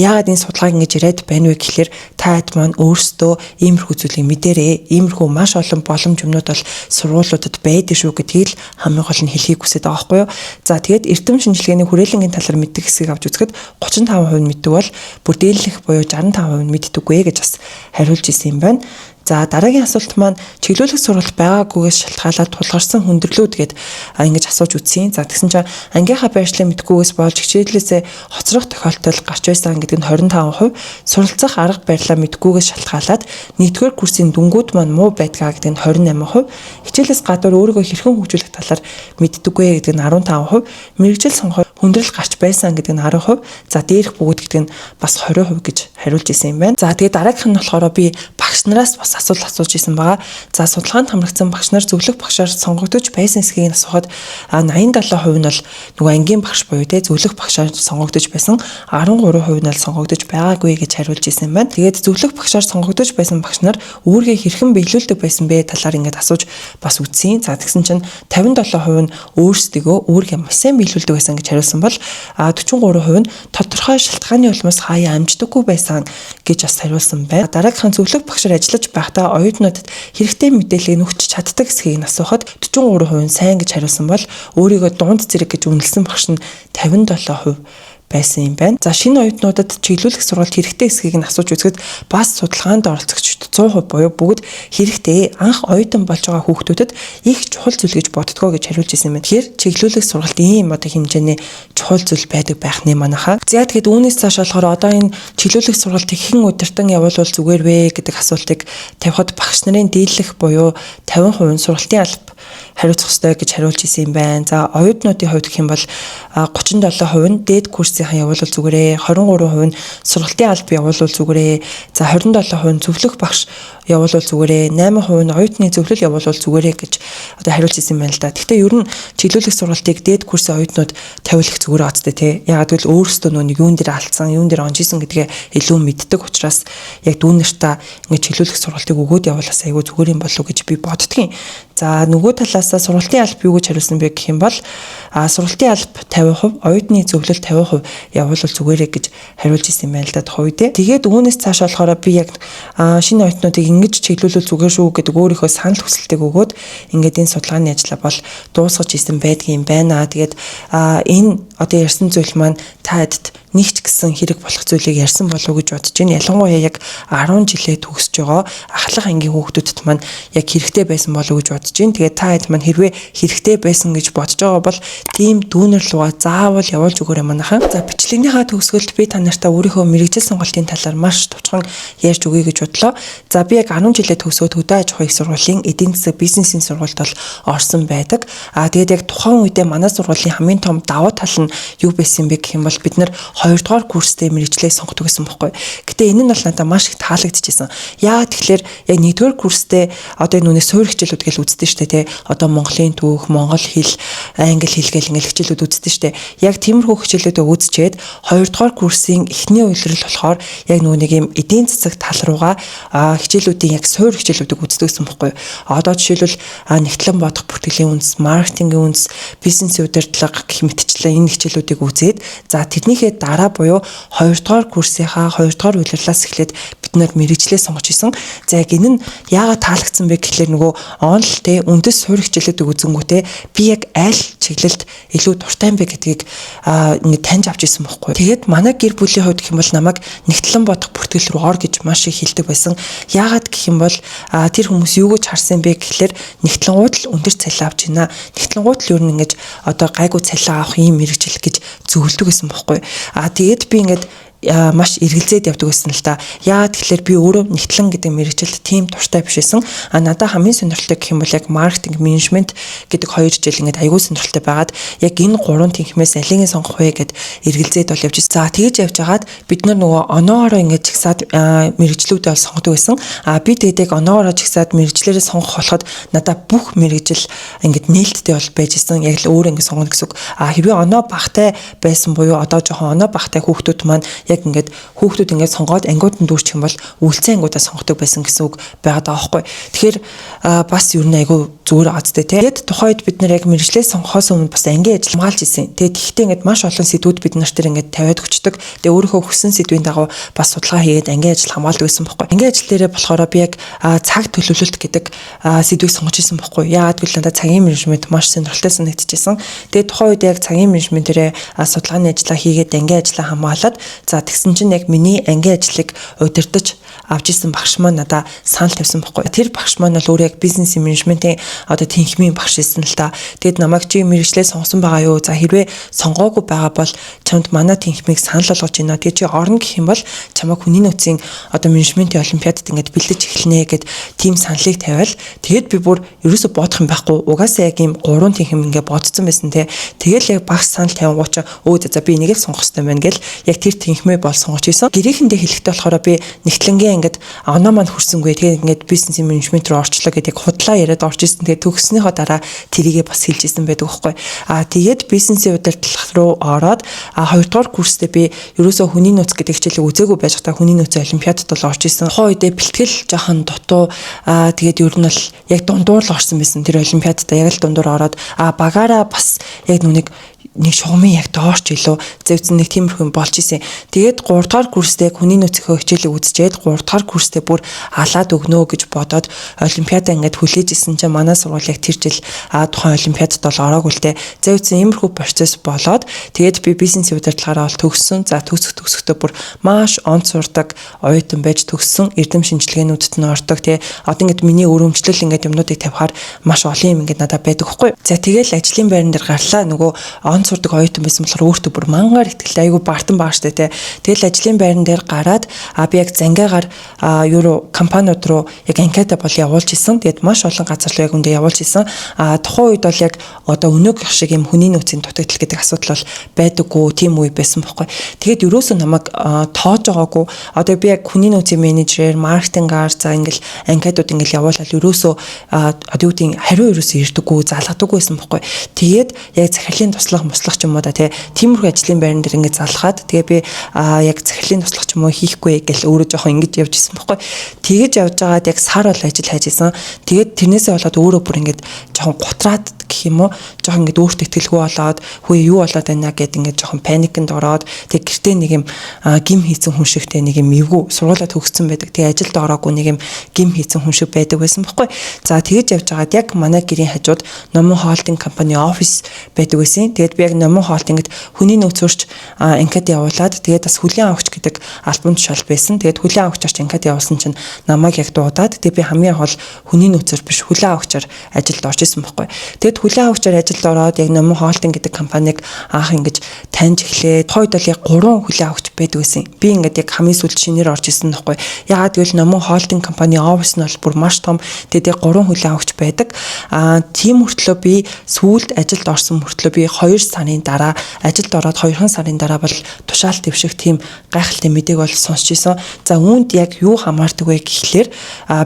яагаад энэ судалгааг ингэж яриад байна вэ гэхлээр та хэд маань өөрсдөө иймэрхүү зүйлийг мэдэрээ. Иймэрхүү маш олон боломж юмнууд бол сургуулиудад байдаг шүү гэдгийг л хамгийн гол нь хэлхийг хүсэж байгаа байхгүй юу. За тэгээд эрдэм шинжилгээний хүрээлэнгийн талаар мэддэг хэсгийг авч үзэхэд 35% нь мэддэг бол бүр дээлэх буюу 65% нь мэддэггүй гэж бас хариулж исэн юм байна. За дараагийн асуулт маань чиглүүлэх сургалт байгаагүйгээс шалтгаалаад тулгарсан хүндрэлүүд гээд ингэж асууж үзсэн. За тэгсэн чинь ангийнхаа байршлыг мэдгүйгээс болж хичээлээсээ хоцрох тохиолдол гарч байсан гэдэг нь 25%, суралцах арга барилаа мэдгүйгээс шалтгаалаад 1-р курсын дүнгууд маань муу байдгаа гэдэг нь 28%, хичээлээс гадуур өөрийгөө хэрхэн хөгжүүлэх талаар мэддэггүй гэдэг нь 15%, мэргэжил сонгоход хүндрэл гарч байсан гэдэг нь 10%, за дээрх бүгд гэдэг нь бас 20% гэж хариулж исэн юм байна. За тэгээд дараагийнх нь болохоор би багш нараас бас асуулт асууж исэн байгаа. За судалгаанд хамрагдсан багш нар зөвлөх багшаар сонгогдож байсан хэсгийг асуухад 87% нь бол нөгөө ангийн багш буюу те зөвлөх багшаар сонгогдож байсан, 13% нь бол сонгогдож байгаагүй гэж хариулж исэн юм байна. Тэгээд зөвлөх багшаар сонгогдож байсан багш нар үүргээ хэрхэн биелүүлдэг байсан бэ талаар ингээд асууж бас үзсэн. За тэгсэн чинь 57% нь өөрсдийгөө үүргээ маш сайн биелүүлдэг байсан гэж хариулсан бол 43% нь тодорхой шалтгааны улмаас хаяа амждаггүй байсан гэж бас хариулсан байна. Дараагийнх нь зөвлөх багшаар ажиллаж байхдаа оюутнуудад хэрэгтэй мэдээллийг нөгч чаддаг хэсгийг нь асуухад 43% нь сайн гэж хариулсан бол өөрийгөө дунд зэрэг гэж үнэлсэн багш нь 57% байсан юм байна. За шинэ оюутнуудад чиглүүлэх сургалт хэрэгтэй хэсгийг нь асууж үзэхэд бас судалгаанд оролцогчид 100% буюу бүгд хэрэгтэй, анх оюутан болж байгаа хүүхдүүдэд их чухал зүйл гэж боддгоо гэж хариулж ирсэн юм байна. Тэгэхээр чиглүүлэх сургалт ийм одоо хэмжээний чухал зүйл байдаг байх нэ манайхаа. За тэгэхэд үүнээс цааш болохоор одоо энэ чиглүүлэх сургалтыг хэн удирдан явуулвал зүгээр вэ гэдэг асуултыг тавихад багш нарын дийлэх буюу 50% нь сургалтын алба хариуцах ёстой гэж хариулж исэн юм байна. За оюутнуудын хувьд гэх юм бол 37% нь дээд курсынхаа явуулвал зүгээрээ, 23% нь сургалтын алба явуулвал зүгээрээ, за 27% нь зөвлөх багш явуулвал зүгээрээ, 8% нь оюутны зөвлөл явуулвал зүгээрээ гэж одоо хариулж исэн юм байна л да. Гэхдээ ер нь чиглүүлэх сургалтыг дээд курсын оюутнууд тавиулах зүгээр оцтой тий. Яагаад гэвэл өөрсдөө нөгөө нэг юун дээр алдсан, юун дээр онж исэн гэдгээ илүү мэддэг учраас яг дүүнэртээ ингэ чиглүүлэх сургалтыг өгөөд явуулаас айгүй зүгээр юм болов уу гэж би боддгийн. За нөгөө талаасаа сургалтын алба юу гэж хариулсан бэ гэх юм бол сургалтын алба 50%, оюутны зөвлөл 50% явуулвал зүгээрээ гэж хариулж исэн юм байна л да тухайн үедээ. Тэгээд үүнээс цааш болохоор би яг шинэ оюутнуудыг ингэж чиглүүлвэл зүгээр шүү гэдэг өөрийнхөө санал хүсэлтийг өгөөд ингээд энэ судалгааны ажлаа бол дуусгаж исэн байдгийн юм байна. Тэгээд энэ одоо ярьсан зүйл маань та хэдд нэг ч гэсэн хэрэг болох зүйлийг ярьсан болов уу гэж бодож байна. Ялангуяа яг 10 жилээ төгсөж байгаа ахлах ангийн хүүхдүүдэд маань яг хэрэгтэй байсан болов уу гэж бодож байна. Тэгээд та хэд маань хэрвээ хэрэгтэй байсан гэж бодож байгаа бол тийм дүүнер лугаа заавал явуулж өгөөрэй манайхан. За, бичлэгнийхаа төгсгөлд би та нартай өөрийнхөө мэргэжил сонголтын талаар маш товчхон ярьж өгье гэж бодлоо. За, би яг 10 жилээ төгсөөд хөдөө аж ахуйн их сургуулийн эдийн засаг бизнесийн сургуульд бол орсон байдаг. А тэгээд яг тухайн үедээ манай сургуулийн хамгийн том давуу тал нь юу байсан бэ гэх юм бол бид нар хоёрдугаар курстэй мэргэжлээ сонгодог гэсэн бохоггүй. Гэтэ энэ нь бол надад маш их таалагдчихсан. Яагаад тэгэхээр яг нэгдүгээр курстэй одоо энэ нүнээ суурь хичээлүүд гэж үздэг штэ, тий. Одоо Монголын түүх, монгол хэл, англи хэл гэл ингээл хичээлүүд үздэг штэ. Яг тиймэрхүү хичээлүүдээ үзчихэд хоёрдугаар курсын эхний улирал болохоор яг нөгөө нэг юм эдийн засаг тал руугаа хичээлүүдийн яг суурь хичээлүүдийг үздэг гэсэн бохоггүй. Одоо жишээлбэл нягтлан бодох бүртгэлийн үндэс, маркетингийн үндэс, бизнесийн удирдлага гэх мэтчлэн энэ хичээлүүдийг үзээд, за, тэрнийхээ дараа буюу хоёрдугаар курсынхаа хоёрдугаар улирлаас эхлээд бид нар мэргэжлээ сонгож исэн. За, яг энэ нь яагаад таалагдсан бэ гэхлээр нөгөө онл те үндэс суурь хичээлүүдийг үзэнгүүтээ би яг аль чиглэлд илүү дуртай юм бэ гэдгийг ингэ таньж авч исэн бохгүй. Тэгээд манай гэр бүлийн хувьд гэх юм бол намайг нягтлан бодох бүртгэл рүү ор гэж маш их хэлдэг байсан. Яагаад гэх юм бол тэр хүмүүс юу гэж харсан бэ гэхлээр нягтлангууд л өндөр цалин авч байна. Нягтлангууд л ер нь ингэж одоо гайгүй цалин авах ийм мэргэжил гэж зөвлөдөг гэсэн бохгүй. А тэгээд би ингээд маш эргэлзээд явдаг байсан л да. Яагаад тэгэхээр би өөрөө нягтлан гэдэг мэргэжилд тийм дуртай биш байсан. А надад хамгийн сонирхолтой гэх юм бол яг маркетинг, менежмент гэдэг хоёр хичээл ингээд аягүй сонирхолтой байгаад яг энэ гурван тэнхмээс алийг нь сонгох вэ гэд эргэлзээд бол явж байсан. За, тэгэж явж хагаад бид нар нөгөө оноогоороо ингээд жагсаад мэргэжлүүдээ бол сонгодог байсан. А би тэгээд яг оноогоороо жагсаад мэргэжлээрээ сонгох болоход надад бүх мэргэжил ингээд нээлттэй бол байж исэн. Яг л өөр ингээд сонгоно гэсэн үг. А хэрвээ оноо багтай байсан буюу одоо жоохон оноо багтай хүүхдүүд маань яг ингээд хүүхдүүд ингээд сонгоод ангиуд нь дүүрчих юм бол үлдсэн ангиудаа сонгодог байсан гэсэн үг байгаад байгаа байхгүй. Тэгэхээр бас ер нь айгүй зүгээр азтай, тий. Тэгээд тухайд бид нар яг мэргэжлээ сонгохоос өмнө бас ангийн ажил хамгаалж исэн. Тэгээд тэгэхдээ ингээд маш олон сэдвүүд бид нар тэр ингээд тавиад өгчдөг. Тэгээд өөрийнхөө хүссэн сэдвийн дагуу бас судалгаа хийгээд ангийн ажил хамгаалдаг байсан бохгүй. Ангийн ажил дээрээ болохоор би яг цаг төлөвлөлт гэдэг сэдвийг сонгож исэн бохгүй. Яагаад гэвэл надад цагийн менежмент маш сонирхолтой санагдчихсэн. Тэгээд тухайн үед яг цагийн менежментээрээ судалгааны ажлаа хийгээд ангийн ажлаа хамгаалаад, за, тэгсэн чинь яг миний ангийн ажлыг удирдах авч исэн багш маань надаа санал тавьсан бохгүй. Тэр багш маань бол өөр яг бизнесийн менежментийн одоо тэнхмийн багш байсан л та. Тэгэд намайг чи мэргэжлээ сонгосон байгаа юу? За, хэрвээ сонгоогүй байгаа бол чамд манай тэнхмийг санал болгож байна. Тэгээ чи орно гэх юм бол чамайг хүний нөөцийн одоо менежментийн олимпиадад ингээд бэлдэж эхэлнэ гэд тийм саналыг тавиал, тэгээд би бүр ерөөсө бодох юм байхгүй. Угаасаа яг ийм гурван тэнхим ингээд бодсон байсан те. Тэгэл яг багш санал тавингуучаа өө за би энийг л сонгох хэрэгтэй байна гэл яг тэр тэнхмээ бол сонгож исэн. Гэрээхэндээ хэлэхдээ болохоор би нягтлангийн ангид оноо маань хүрсэнгүй. Тэгээд ингээд бизнесийн менежмент рүү орчлоо гэдэг худлаа яриад орж исэн. Тэгээд төгссөнийхөө дараа тэрийгээ бас хэлж исэн байдаг байхгүй. А тэгээд бизнесийн удирдлага руу ороод хоёрдугаар курстэй би ерөөсөө хүний нөөц гэдэг хичээлийг үзээгүй байж та хүний нөөцийн олимпиадад бол орж исэн. Тухайн үедээ бэлтгэл жоохон дутуу, тэгээд ер нь бол яг дундуур л орсон байсан. Тэр олимпиадад яг л дундуур ороод багаараа бас яг нүг нэг шугамын яг доорч илүү зэвцэн нэг тиймэрхүү юм болж исэн. Тэгээд 3 дугаар курстэй хүний нөөцийнхөө хичээлийг үзчихэд 3 дугаар курстэй бүр алаад өгнө гэж бодоод олимпиада ингээд хүлээж исэн чинь манай сургууль яг тэр жил тухайн олимпиадад бол ороогүй л дээ. Зэвцэн иймэрхүү процесс болоод тэгээд би бизнесийн удирдлагаараа бол төгссөн. За, төгсөх төгсөхдөө бүр маш онц сурдаг оюутан байж төгссөн. Эрдэм шинжилгээнүүдэд нь ордог, тий. Одоо ингээд миний өрөмжлөл ингээд юмнуудыг тавихаар маш олон юм ингээд надад байдаг хгүй. За, тэгэл ажлын байран дээр гарлаа. Нөгөө он сурдаг оюутан байсан болохоор өөртөө бүр мангаар итгэлтэй, айгүй бартан байгаа штэ, тий. Тэгэл ажлын байран дээр гараад би яг зангиагаар юу руу компаниуд руу яг анкета бол явуулж исэн. Тэгээд маш олон газар руу яг үндэ явуулж исэн. Тухайн үед бол яг одоо өнөөх шиг юм хүний нөөцийн дутагдал гэдэг асуудал бол байдаггүй тийм үе байсан бохгүй. Тэгээд ерөөсөө намайг тоож байгаагүй. Одоо би яг хүний нөөцийн менежерээр, маркетингаар, за, ингээл анкетууд ингээл явуулаад ерөөсөө одоо юу гэдгийг хариу ерөөсөө ирдэггүй, залгадаггүй байсан бохгүй. Тэгээд яг захирлын туслах муслах ч юм уу да, тий, тиймэрхүү ажлын байран дээр ингээд залхаад тэгээ би яг захирлын туслах ч юм уу хийхгүй гэл өөрөө жоохон ингэж явж исэн бохгүй. Тэгэж явж байгаад яг сар бол ажил хайж исэн. Тэгээд тэрнээсээ болоод өөрөө бүр ингээд жоохон гутраад гэх юм уу, жоохон ингээд өөртөө итгэлгүй болоод, хүү юу болоод байна гэд ингээд жоохон panic-энд ороод, тэг гэртээ нэг юм гэм хийсэн хүн шигтэй нэг юм эвгүй сургуулаа төгссөн байдаг. Тэгээ ажилд ороогүй нэг юм гэм хийсэн хүн шиг байдаг байсан бохгүй. За, тэгэж явж байгаад яг манай гэрийн хажууд Номон холдинг компани офис байдаг байсан. Тэгээд би яг Номон холдингт хүний нөөцөөрч анкет явуулаад, тэгээд бас хүлээн авахч гэдэг албан тушаал байсан. Тэгээд хүлээн авахчаар анкет явуулсан чинь намайг яг дуудаад, тэгээд би хамгийн гол хүний нөөцөөр биш, хүлээн авахчаар ажилд орж исэн бохгүй. Тэгээд хүлээн авахчаар ажилд ороод яг Номон холдинг гэдэг компаниг анх ингэж таньж эхлээд, тухайд бол яг 3 хүлээн авахч байдаг байсан. Би ингээд яг хамгийн сүүлд шинээр орж исэн нөхгүй. Яагаад гэвэл Номон холдинг компани офис нь бол бүр маш том. Тэгээд яг 3 хүлээн авахч байдаг. Тийм мөртлөө би сүүлд ажилд орсон мөртлөө би 2 сарын дараа, ажилд ороод 2 сарын дараа бол тушаал дэвших тийм гайхалтай мэдээг бол сонсч исэн. За, үүнд яг юу хамаардаг вэ гэхлээр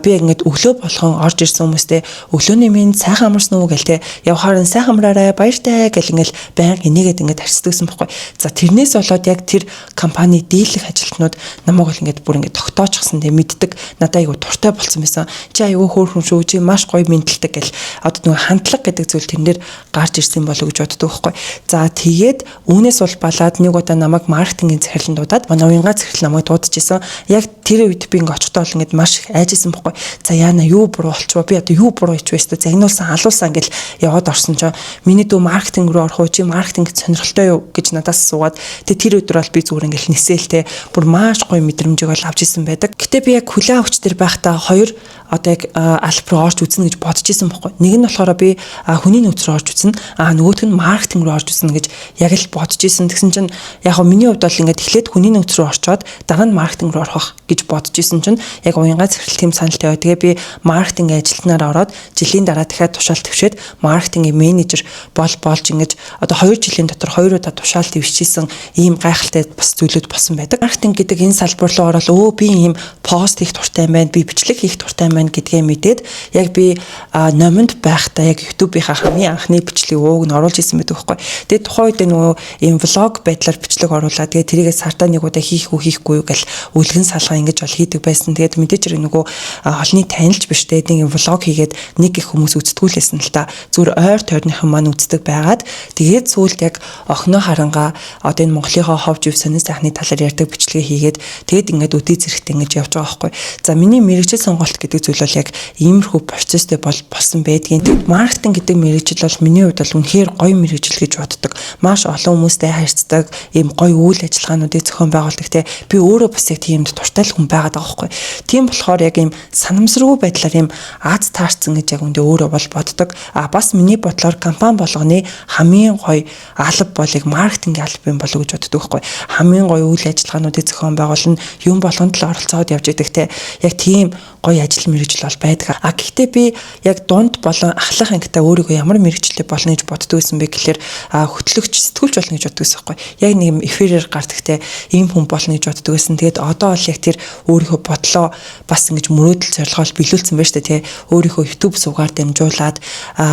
би яг ингээд өглөө болгон орж ирсэн хүмүүстэй "Өглөөний минь, сайхан амарсан уу?" гэл те, явхаар нь "Сайхан амраарай, баяртай" гэл ингээл байнга энийгээд ингээд харьцдагсан байхгүй. За, тэрнээс болоод яг тэр компани дийлэх ажилтнууд намайг бол ингээд бүр ингээд тогтоочсон, те, мэддэг, надад айгу дуртай болсон байсан. "Чи айгу хөөрхөн шүү, чи маш гоё мэндэлдэг" гэл одоо нөгөө хандлага гэдэг зүйл тэрэн дээр гарч ирсэн болов гэж боддог байхгүй. За, тэгээд үүнээс улбалаад нэг удаа намайг маркетингийн захирлан дуудаад, манай уянгаа захирал намайг дуудаж исэн. Яг тэр үед би ингээ очихдоо бол ингээд маш их айжсэн байхгүй. За, яана, юу буруу болчихвоо, би одоо юу буруу хийч вэ, өстө загнуулсан, алуулсан гэл яваад орсон чинь "Миний дүү маркетинг руу орох уу, чи маркетинг сонирхолтой юу?" гэж надаас асуугаад, тэгээд тэр өдөр бол би зүгээр ингээл нисээл, те, бүр маш гоё мэдрэмжийг бол авч исэн байдаг. Гэтэ би яг хүлээн авахч дээр байхдаа хоёр одоо яг албар руу орж үзнэ гэж бодож исэн байхгүй. Нэг нь болохоор би хүний нөөц рүү орж үзнэ. Нөгөөх нь маркетинг руу орж үзнэ гэж яг л бодож исэн. Тэгсэн чинь яг хөө миний хувьд бол ингээд эхлээд хүний нөөц рүү орчоод дараа нь маркетинг руу орох гэж бодож исэн чинь яг уянгаа захирал тийм санал тавиа. Тэгээ би маркетинг ажилтнаар ороод жилийн дараа дахиад тушаал дэвшээд маркетингийн менежер болж ингэж одоо 2 жилийн дотор 2 удаа тушаал дэвшижсэн ийм гайхалтай бас зүйлүүд болсон байдаг. Маркетинг гэдэг энэ салбар руу ороод өө би ийм пост хийх дуртай юм байна, би бичлэг хийх дуртай юм байна гэдгээ мэдээд, яг би номонд байхдаа яг YouTube-ийнхаа хамгийн анхны бичлэг ууг нь оруулж исэн байдаг байхгүй. Тэгээд тухайн үед нөгөө ийм vlog байдлаар бичлэг оруулаад, тэгээд тэрийгээ сартаа нэг удаа хийх үү, хийхгүй юу гэл үлгэн салгаа ингэж бол хийдэг байсан. Тэгээд мэдээж хэрэг нөгөө олны танилж биш, тэгээд нэг vlog хийгээд нэг их хүмүүс үздэггүй л байсан л та. Зүгээр ойр тойрныхан маань үздэг байгаад, тэгээд сүүлд яг охиноо харангаа одоо энэ Монголынхоо хов живс, сонин сайхны талаар ярьдаг бичлэгээ хийгээд, тэгээд ингээд өдий зэрэгтэй ингэж явж байгаа байхгүй. За, миний мэргэжил сонголт гэдэг зүйл бол яг иймэрхүү процесстэй бол болсон байдгийн. Маркетинг гэдэг мэргэжил бол миний хувьд бол үнэхээр гоё мэргэжил гэж боддог. Маш олон хүмүүстэй харьцдаг, ийм гоё үйл ажиллагаануудыг зохион байгуулдаг, те. Би өөрөө бас яг тиймд дуртай л хүн байгаад байгаа байхгүй. Тийм болохоор яг ийм санамсаргүй байдлаар ийм аз таарсан гэж яг үндэ өөрөө бол боддог. А бас миний бодлоор компани болгоны хамгийн гоё алба бол яг маркетингийн алба юм болов гэж боддог байхгүй. Хамгийн гоё үйл ажиллагаануудыг зохион байгуулна, юм болгонд л оролцоод явж идэг, те. Яг тийм гоё ажил мэргэжил бол байдаг. А гэхдээ би яг дунд болон ахлах ангитай өөрийгөө ямар мэргэжлээ болно гэж боддог байсан бэ гэхлээр хөтлөгч, сэтгүүлч болно гэж боддог байсан байхгүй. Яг нэг юм эфирээр гардаг, те, ийм хүн болно гэж боддог байсан. Тэгээд одоо бол яг тэр өөрийнхөө бодлоо бас ингэж мөрөөдөл зорилгоор биелүүлсэн байж тээ, те. Өөрийнхөө YouTube сувгаар дамжуулаад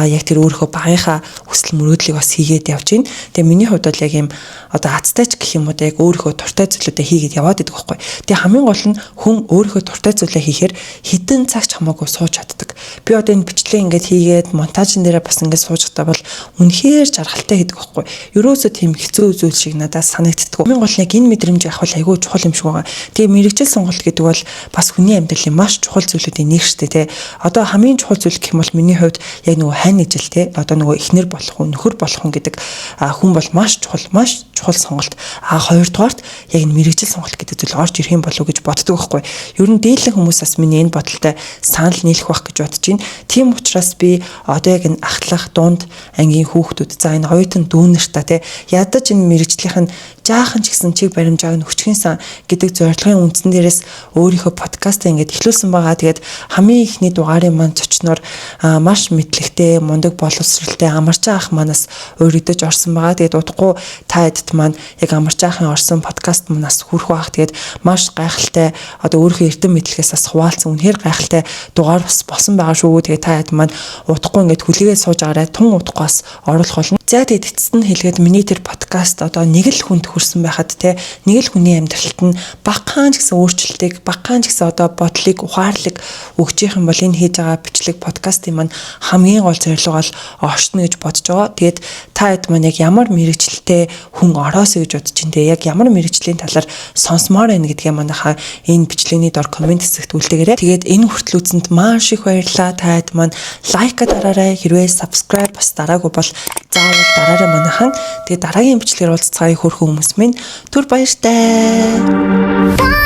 яг тэр өөрийнхөө багийнхаа хүсэл мөрөөдлийг бас хийгээд явж байна. Тэгээ миний хувьд бол яг ийм одоо азтай ч гэх юм уу, яг өөрийнхөө дуртай зүйлүүдээ хийгээд яваад идэх байхгүй. Тэгээ хамгийн гол нь хүн өөрийнхөө дуртай зүйлээ хийхээр хэдэн цагч хамаагүй сууж чаддаг. Би одоо энэ бичлэг ингээд хийгээд монтажн дээрээ бас ингээд сууж байхдаа бол үнэхээр жаргалтай хийдэг байхгүй. Ерөөсөө тийм хэцүү зүйл шиг надад санагддаг. Хамгийн гол нь яг энэ мэдрэмж авах бол айгүй чухал юм шиг байгаа. Тэгээ мэргэжил сонголт гэдэг бол бас хүний амьдралын маш чухал зүйлүүдийн нэг шүү дээ, тэ. Одоо хамгийн чухал зүйл гэх юм бол миний хувьд яг нөгөө хань ижил, те. Одоо нөгөө эхнэр болох уу, нөхөр болох уу гэдэг хүн бол маш чухал, маш чухал сонголт. А хоёрдугаарт яг энэ мэргэжил сонголт гэдэг зүйл орж ирэх юм болов уу гэж боддог байхгүй. Ер нь дийлэн хүмүүс бас миний энэ бодолтой санал нийлэх байх гэж бодож байна. Тийм учраас би одоо яг энэ ахлах, дунд ангийн хүүхдүүд, за, энэ оюутан дүүнэрта, те, ядаж энэ мэргэжлийнх нь жаахан ч гэсэн чиг баримжааг нь өчгөн сан гэдэг зорилгын үндсэн дээрээс өөрийнхөө подкастаа ингээд эхлүүлсэн байгаа. Тэгээд хамгийн эхний дугаарын маань зочноор маш мэдлэгтэй, мундаг боловсралтай Амарчаа ах манаас уригдаж орсон байгаа. Тэгээд удахгүй та хэдд маань яг Амарчаа ахын орсон подкаст манаас хүрэх байх. Тэгээд маш гайхалтай гайхалтай одоо өөрийнхөө эрдэм мэдлэгээс бас хуваалцсан үнэхээр гайхалтай дугаар бас болсон байгаа шүү. Тэгээ та хэд маань удахгүй ингээд хүлээгээ сууж агараа тун удахгүй бас оруулах болно. За, тэгээд эцэст нь хэлгээд миний тэр подкаст одоо нэг л хүнд хүрсэн байхад те, нэг л хүний амьдралд нь багахан ч гэсэн өөрчлөлтийг, багахан ч гэсэн одоо бодлыг, ухаарлыг өгч ийх юм бол энэ хийж байгаа бичлэг, подкастын маань хамгийн гол зорилго бол оршино гэж бодож байгаа. Тэгээд та хэд маань яг ямар мэргэжилтэй хүн ороосой гэж бодож чинь те, яг ямар мэргэжлийн талаар сонсомоор байна гэдгээ манайхаа энэ бичлэгний дор comment хэсэгт үлдээгээрэй. Тэгээд энэ хүртэл үзсэнд маш их баярлалаа. Та хэд маань like дараарай. Хэрвээ subscribe бас дараагүй бол заавал дараарай манайхан. Тэгээд дараагийн бичлэгээр уулзцгаая, хөөрхөн хүмүүс минь. Түр баяртай.